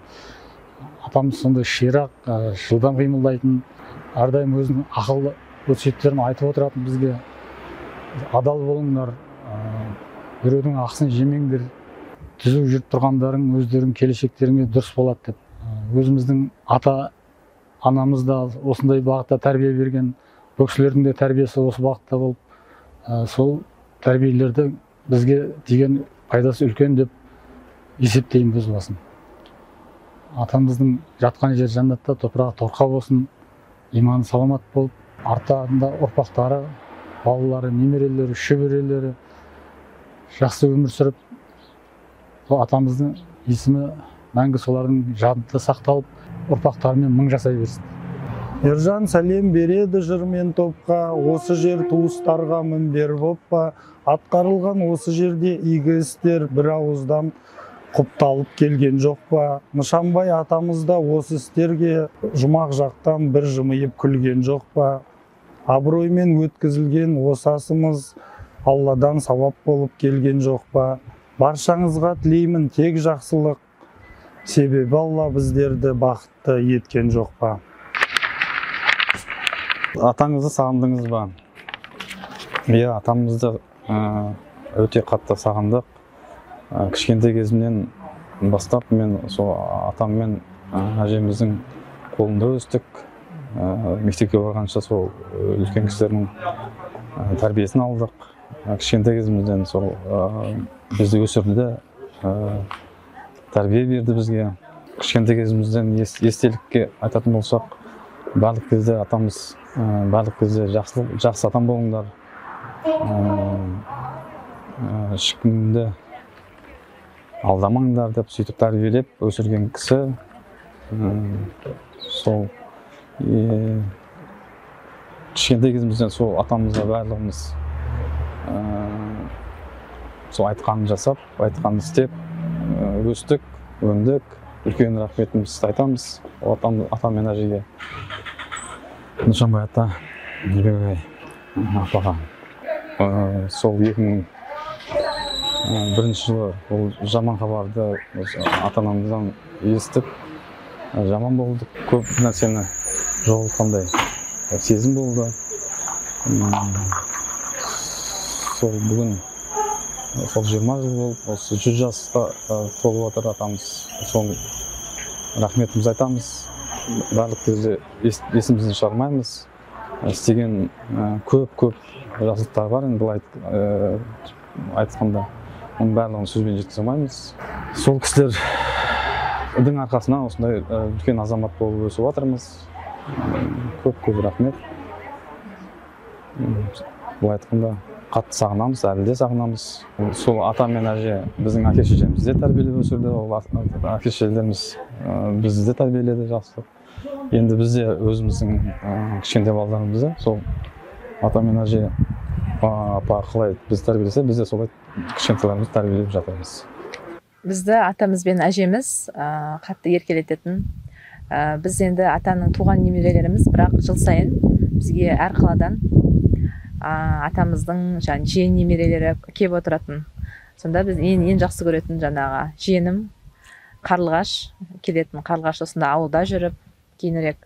Speaker 18: Атамыз сондай ширақ, жылдам қимылдайтын, әрдайым өзінің ақылды өсиеттерін айтып отыратын бізге. Адал болыңдар, біреудің ақысын жемеңдер, түзу жүріп тұрғандарың өздерің келешектеріңе дұрыс болады деп. Өзіміздің ата анамыз да осындай бағытта тәрбие берген, бұл кісілердің де тәрбиесі осы бағытта болып, сол тәрбиелерді бізге деген пайдасы үлкен деп есептеймін өз басым. Атамыздың жатқан жері жәннатта, топырағы торқа болсын, иманы саламат болып, артында ұрпақтары, балалары, немерелері, шөберелері жақсы өмір сүріп, атамыздың есімі мәңгі солардың жадында сақталып, ұрпақтарымен мың жасай берсін.
Speaker 19: Ержан сәлем береді жырмен топқа, осы жер туыстарға мінбер боп па, атқарылған осы жерде игі істер бір ауыздан құпталып келген жоқ па? Нышанбай атамыз да осы істерге жұмақ жақтан бір жымиып күлген жоқ па? Абыроймен өткізілген осы асымыз Алладан сауап болып келген жоқ па? Баршаңызға тілеймін тек жақсылық, себебі Алла біздерді бақытты еткен жоқ па?
Speaker 21: Атаңызды сағындыңыз ба? Иә, атамызды өте қатты сағындық. Кішкентай кезімнен бастап мен сол атам мен әжеміздің қолында өстік. Мектепке барғанша сол үлкен кісілердің тәрбиесін алдық. Кішкентай кезімізден сол бізді өсірді, тәрбие берді бізге. Кішкентай кезімізден естелікке айтатын болсақ, барлық кезде атамыз, барлық кезде жақсы адам болыңдар, ешкімді алдамаңдар деп сөйтіп тәрбиелеп өсірген кісі. Сол кішкентай кезімізден сол атамызға барлығымыз сол айтқанын жасап, айтқанын істеп өстік, өндік. Үлкен рахметімізді айтамыз атам мен әжеге, Нышанбай ата, Нұрбек апаға. Сол 2001 жылы ол жаман хабарды ата-анамыздан естіп, Жаман болды, көп нәрсені жоғалтқандай сезім болды. Сол бүгін сол 20 жыл болып, осы 100 жасқа толып отыр атамыз. Сол рахметімізді айтамыз. Барлық кезде есімізден шығармаймыз. Істеген көп-көп жақсылықтар бар, енді былай айтқанда оның барлығын сөзбен жеткізе алмаймыз. Сол кісілердің арқасынан осындай үлкен азамат болып өсіп жатырмыз. Көп-көп рахмет. Былай айтқанда қатты сағынамыз, әлі де сағынамыз. Сол ата мен әже біздің әке шешемізді де тәрбиелеп өсірді, ол әке шешелеріміз бізді де тәрбиеледі жақсы. Енді біз де өзіміздің кішкентай балаларымызды сол ата мен әже, апа қалай бізді тәрбиелесе, біз де солай кішкентайларымызды тәрбиелеп жатырмыз.
Speaker 16: Бізді атамыз бен әжеміз қатты еркелететін. Біз енді атаның туған немерелеріміз, бірақ жыл сайын бізге әр қаладан атамыздың жаңа жиен немерелері келіп отыратын. Сонда біз ең жақсы көретін жаңағы жиенім Қарлығаш келетін. Қарлығаш осында ауылда жүріп, кейінірек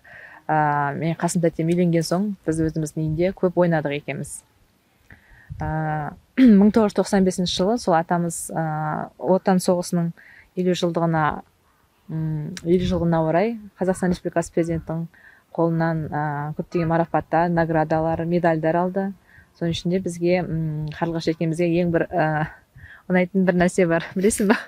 Speaker 16: мен Қасым тәтем үйленген соң біз өзіміздің үйінде көп ойнадық екеуміз. 1995 жылы сол атамыз Отан соғысының 50 жылдығына орай Қазақстан Республикасы президентінің қолынан көптеген марапаттар, наградалар, медальдар алды. Соның ішінде бізге Қарлығаш екеумізге ең бір ұнайтын бір нәрсе бар, білесің ба?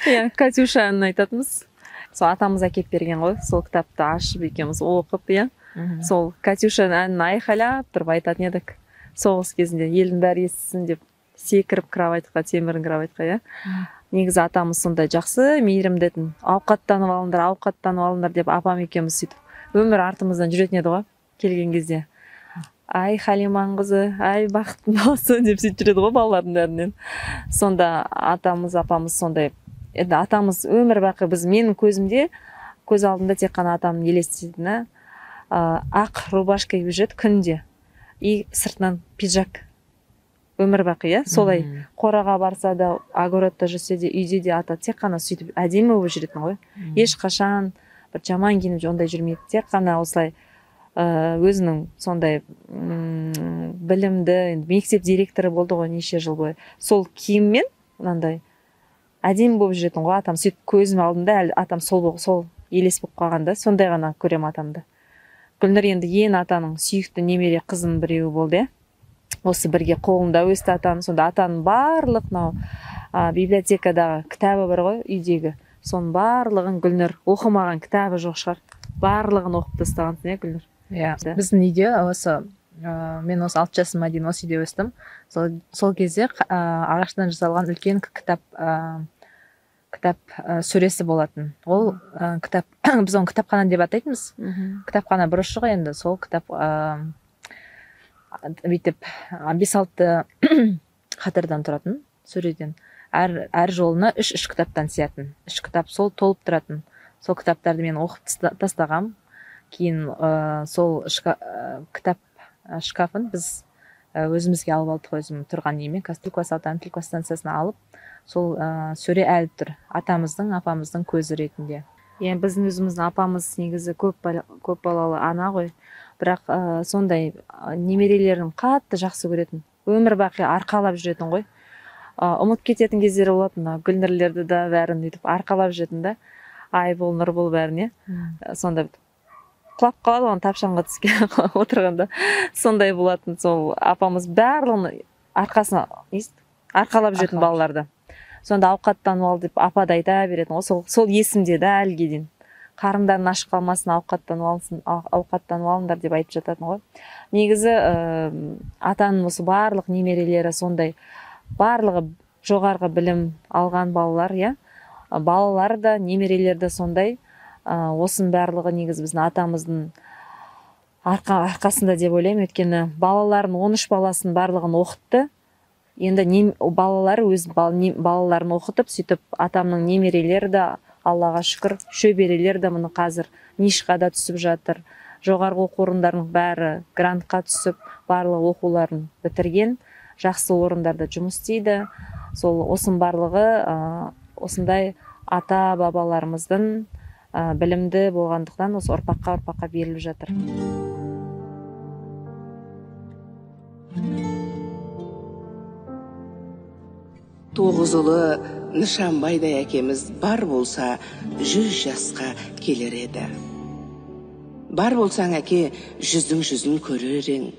Speaker 16: Иә, Катюша әнін айтатынбыз. Сол атамыз әкеп берген ғой, сол кітапты ашып екеуміз оқып, иә. Сол Катюша әнін айқайлап тұрып айтатын едік. Соғыс кезінде елдің бәрі естісін деп секіріп кроватьқа, темірдің кроватьқа, иә. Негізі атамыз сондай жақсы, мейірімді етін. Ауқаттанып алыңдар, ауқаттанып алыңдар деп апам екеуміз сөйтіп өмір артымыздан жүретін еді ғой келген кезде. Ай, Халиман қызы, ай, Бақыттың баласы деп сөйтіп жүреді ғой балалардың бәрінен. Сонда атамыз, апамыз сондай. Енді атамыз өмір бақи біз, менің көзімде, көз алдымда тек қана атамның елестейтіні, ақ рубашка киіп жүреді күнде. И сыртынан пиджак. Өмір бақи, иә, солай. Қораға барса да, огородта жүрсе де, үйде де ата тек қана сөйтіп әдемі болып жүретін ғой. Ешқашан бір жаман киініп ондай жүрмейді. Тек қана осылай өзінің сондай білімді, енді мектеп директоры болды ғой неше жыл бойы. Сол киіммен мынандай әдемі болып жүретін ғой атам. Сөйтіп көзім алдында әлі атам сол елес болып қалған да, сондай ғана көрем атамды. Гүлнұр енді ең атаның сүйікті немере қызының біреуі болды, иә. Осы бірге қолында өсті атаның. Сонда атаның барлық мынау библиотекадағы кітабы бар ғой үйдегі. Соның барлығын Гүлнұр оқымаған кітабы жоқ шығар. Барлығын оқып тастағансың, иә, Гүлнұр? Иә, біздің үйде осы мен осы 6 жасыма дейін осы үйде өстім. Сол кезде ағаштан жасалған үлкен кітап сөресі болатын. Ол кітап біз оны кітапхана деп атайтынбыз. Кітапхана бұрышы ғой енді, сол кітап бүйтіп 5-6 қатардан тұратын сөреден. Әр жолына 3-3 кітаптан сиятын. 3 кітап сол толып тұратын. Сол кітаптарды мен оқып тастағам. Кейін сол кітап шкафын біз өзімізге алып алдық, өзім тұрған үйіме, қазір Түлкібас ауданы Түлкібас станциясына алып, сол сөре әлі тұр атамыздың, апамыздың көзі ретінде.
Speaker 9: Иә, біздің өзіміздің апамыз негізі көп балалы ана ғой, бірақ сондай немерелерін қатты жақсы көретін, өмір бақи арқалап жүретін ғой. Ұмытып кететін кездері болатын, Гүлнұрлерді да бәрін өйтіп арқалап жүретін да, Айбол, Нұрбол бәріне. Сонда құлап қалады ғой тапшанға түскен отырғанда. Сондай болатын. Сол апамыз барлығын арқасына арқалап жүретін балаларды. Сонда ауқаттанып ал деп апа да айта беретін ғой. Сол есімде да әліге дейін. Қарындарын ашып қалмасын, ауқаттанып алсын, ауқаттанып алыңдар деп айтып жататын ғой. Негізі атаның осы барлық немерелері сондай, барлығы жоғарғы білім алған балалар, иә. Балалар да, немерелер де сондай. Осының барлығы негізі біздің атамыздың арқасында деп ойлаймын. Өйткені балаларын, 13 баласын барлығын оқытты. Енді балалары өз балаларын оқытып, сөйтіп атамның немерелері де, Аллаға шүкір, шөберелер де мұны қазір нишқа да түсіп жатыр. Жоғарғы оқу орындарының бәрі грантқа түсіп, барлық оқуларын бітірген, жақсы орындарда жұмыс істейді. Сол осының барлығы осындай ата-бабаларымыздың Білімді болғандықтан осы ұрпаққа беріліп жатыр.
Speaker 10: Тоғыз ұлы Нышанбайдай әкеміз бар болса 100 жасқа келер еді. Бар болсаң әке, жүздің жүзін көрер ең.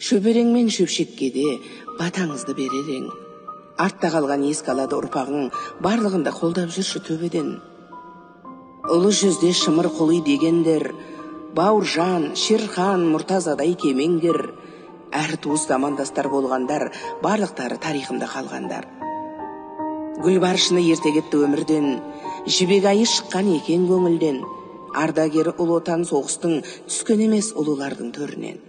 Speaker 10: Шөберең мен шөпшекке де батаңызды берер ең. Артта қалған еске алады ұрпағың, барлығында қолдап жүрші төбеден. Ұлы жүзде Шымыр Құли дегендер, Бауыржан, Шерхан, Мұртазадай кемеңгер, әр туыс замандастар болғандар, барлықтары тарихымда қалғандар. Гүлбаршыны ерте кетті өмірден, жібек айы шыққан екен көңілден, ардагері Ұлы Отан соғыстың түскен емес ұлылардың төрінен.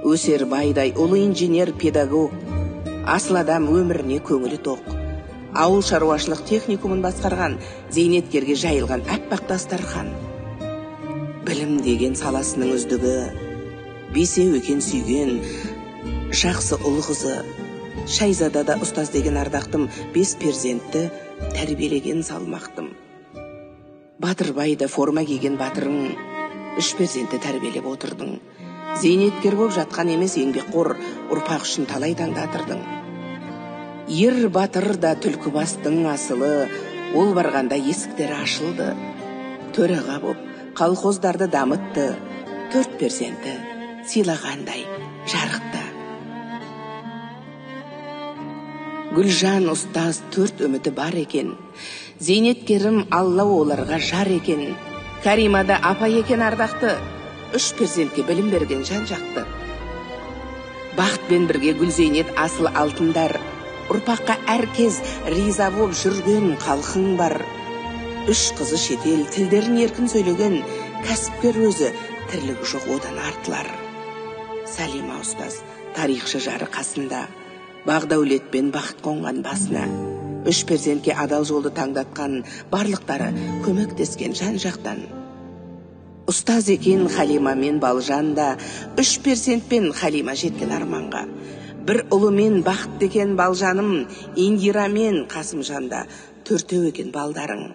Speaker 10: Өсербайдай ұлы инженер, педагог, асыл адам өміріне көңілі тоқ. Ауыл шаруашылық техникумын басқарған, зейнеткерге жайылған аппақ дастархан. Білім деген саласының үздігі, бесеу екен сүйген, жақсы ұл қызы. Шайзада да ұстаз деген ардақтым, 5 перзентті тәрбиелеген салмақтым. Батырбай да форма киген батырың, 3 перзентті тәрбиелеп отырдың. Зейнеткер боп жатқан емес еңбекқор, ұрпақ үшін талай таңдатырдың. Ер батыр да түлкібастың асылы, ол барғанда есіктері ашылды. Төраға боп колхоздарды дамытты, 4 перзенті сыйлағандай жарықты. Гүлжан ұстаз 4 үміті бар екен, зейнеткерім Алла оларға жар екен. Каримада апа екен ардақты, 3 перзентке білім берген жан жақты. Бақытпен бірге Гүлзейнет асыл алтындар, ұрпаққа әркез риза боп жүрген халқың бар. 3 қызы шетел, тілдерін еркін сөйлеген, кәсіпкер өзі, тірлігі жоқ одан артылар. Салима ұстаз, тарихшы жары қасында, Бағдәулетпен бақыт қонған басына. 3 перзентке адал жолды таңдатқан, барлықтары көмектескен жан жақтан. Ұстаз екен Халима мен Балжан да, 3 перзентпен Халима жеткен арманға. Бір ұлымен бақытты екен Балжаным, Индира мен Қасымжан да, 4 екен балдарың.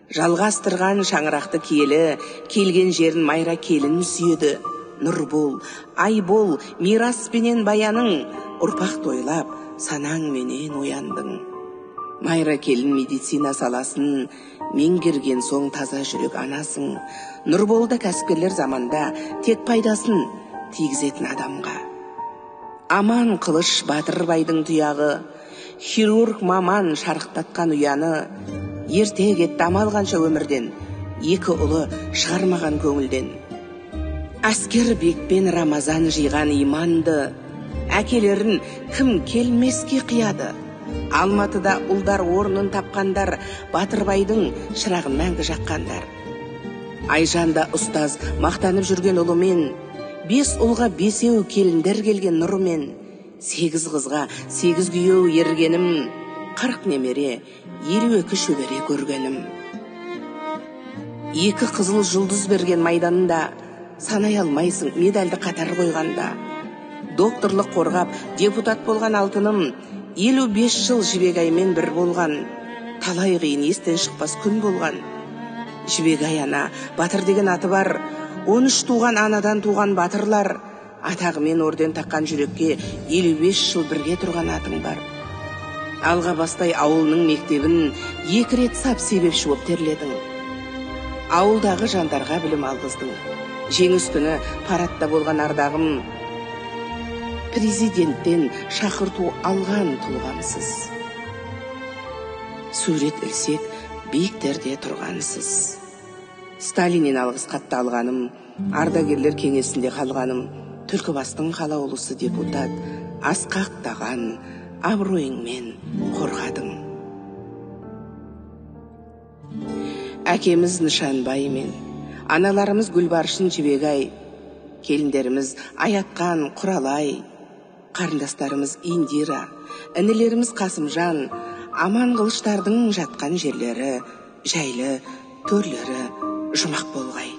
Speaker 10: Жалғастырған шаңырақты киелі, келген жерін Майра келін сүйеді. Нұрбол, Айбол, Мираспенен Баяның, ұрпақ тойлап, санаңменен ояндың. Майра келін медицина саласын меңгерген соң таза жүрек анасың. Нұрбол да кәсіпкерлер заманда тек пайдасын тигізетін адамға. Аман қылыш Батырбайдың тұяғы, хирург маман шарықтатқан ұяны, ерте кетті амалғанша өмірден, 2 ұлы шығармаған көңілден. Әскербек пен Рамазан жиған иманды, әкелерін кім келмеске қияды. Алматыда ұлдар орнын тапқандар, Батырбайдың шырағын мәңгі жаққандар. Айжан да ұстаз мақтанып жүрген ұлымен, 5 ұлға 5 келіндер келген нұрымен, 8 қызға 8 күйеу ергенім, 40 немере, 52 шөбере көргенім. 2 қызыл жұлдыз берген майданында, санай алмайсың медальді қатар қойғанда. Докторлық қорғап, депутат болған алтыным, 55 жыл Жібегаймен бір болған, талай қиын естен шықпас күн болған. Жібегай ана, батыр деген аты бар, 13 туған анадан туған батырлар, атағымен орден таққан жүрекке 55 жыл бірге тұрған атың бар. Алға бастай ауылының мектебін 2 рет сап себепші боп терледің. Ауылдағы жандарға білім алғыздың. Жеңіс күні парадта болған ардағым, президенттен шақырту алған тұлғамсыз. Сурет ілсек биіктерде тұрғансыз. Сталиннен алғыс хатты алғаным, ардагерлер кеңесінде қалғаным, Түлкібастың қалаулысы депутат, асқақтаған абыройыңмен қорғадың. Әкеміз Нышанбай мен, аналарымыз Гүлбаршын Жібегай, келіндеріміз Аятқан Құралай, қарындастарымыз Индира, інілеріміз Қасымжан, аман қылыштардың жатқан жерлері, жайлы төрлері жұмақ болғай.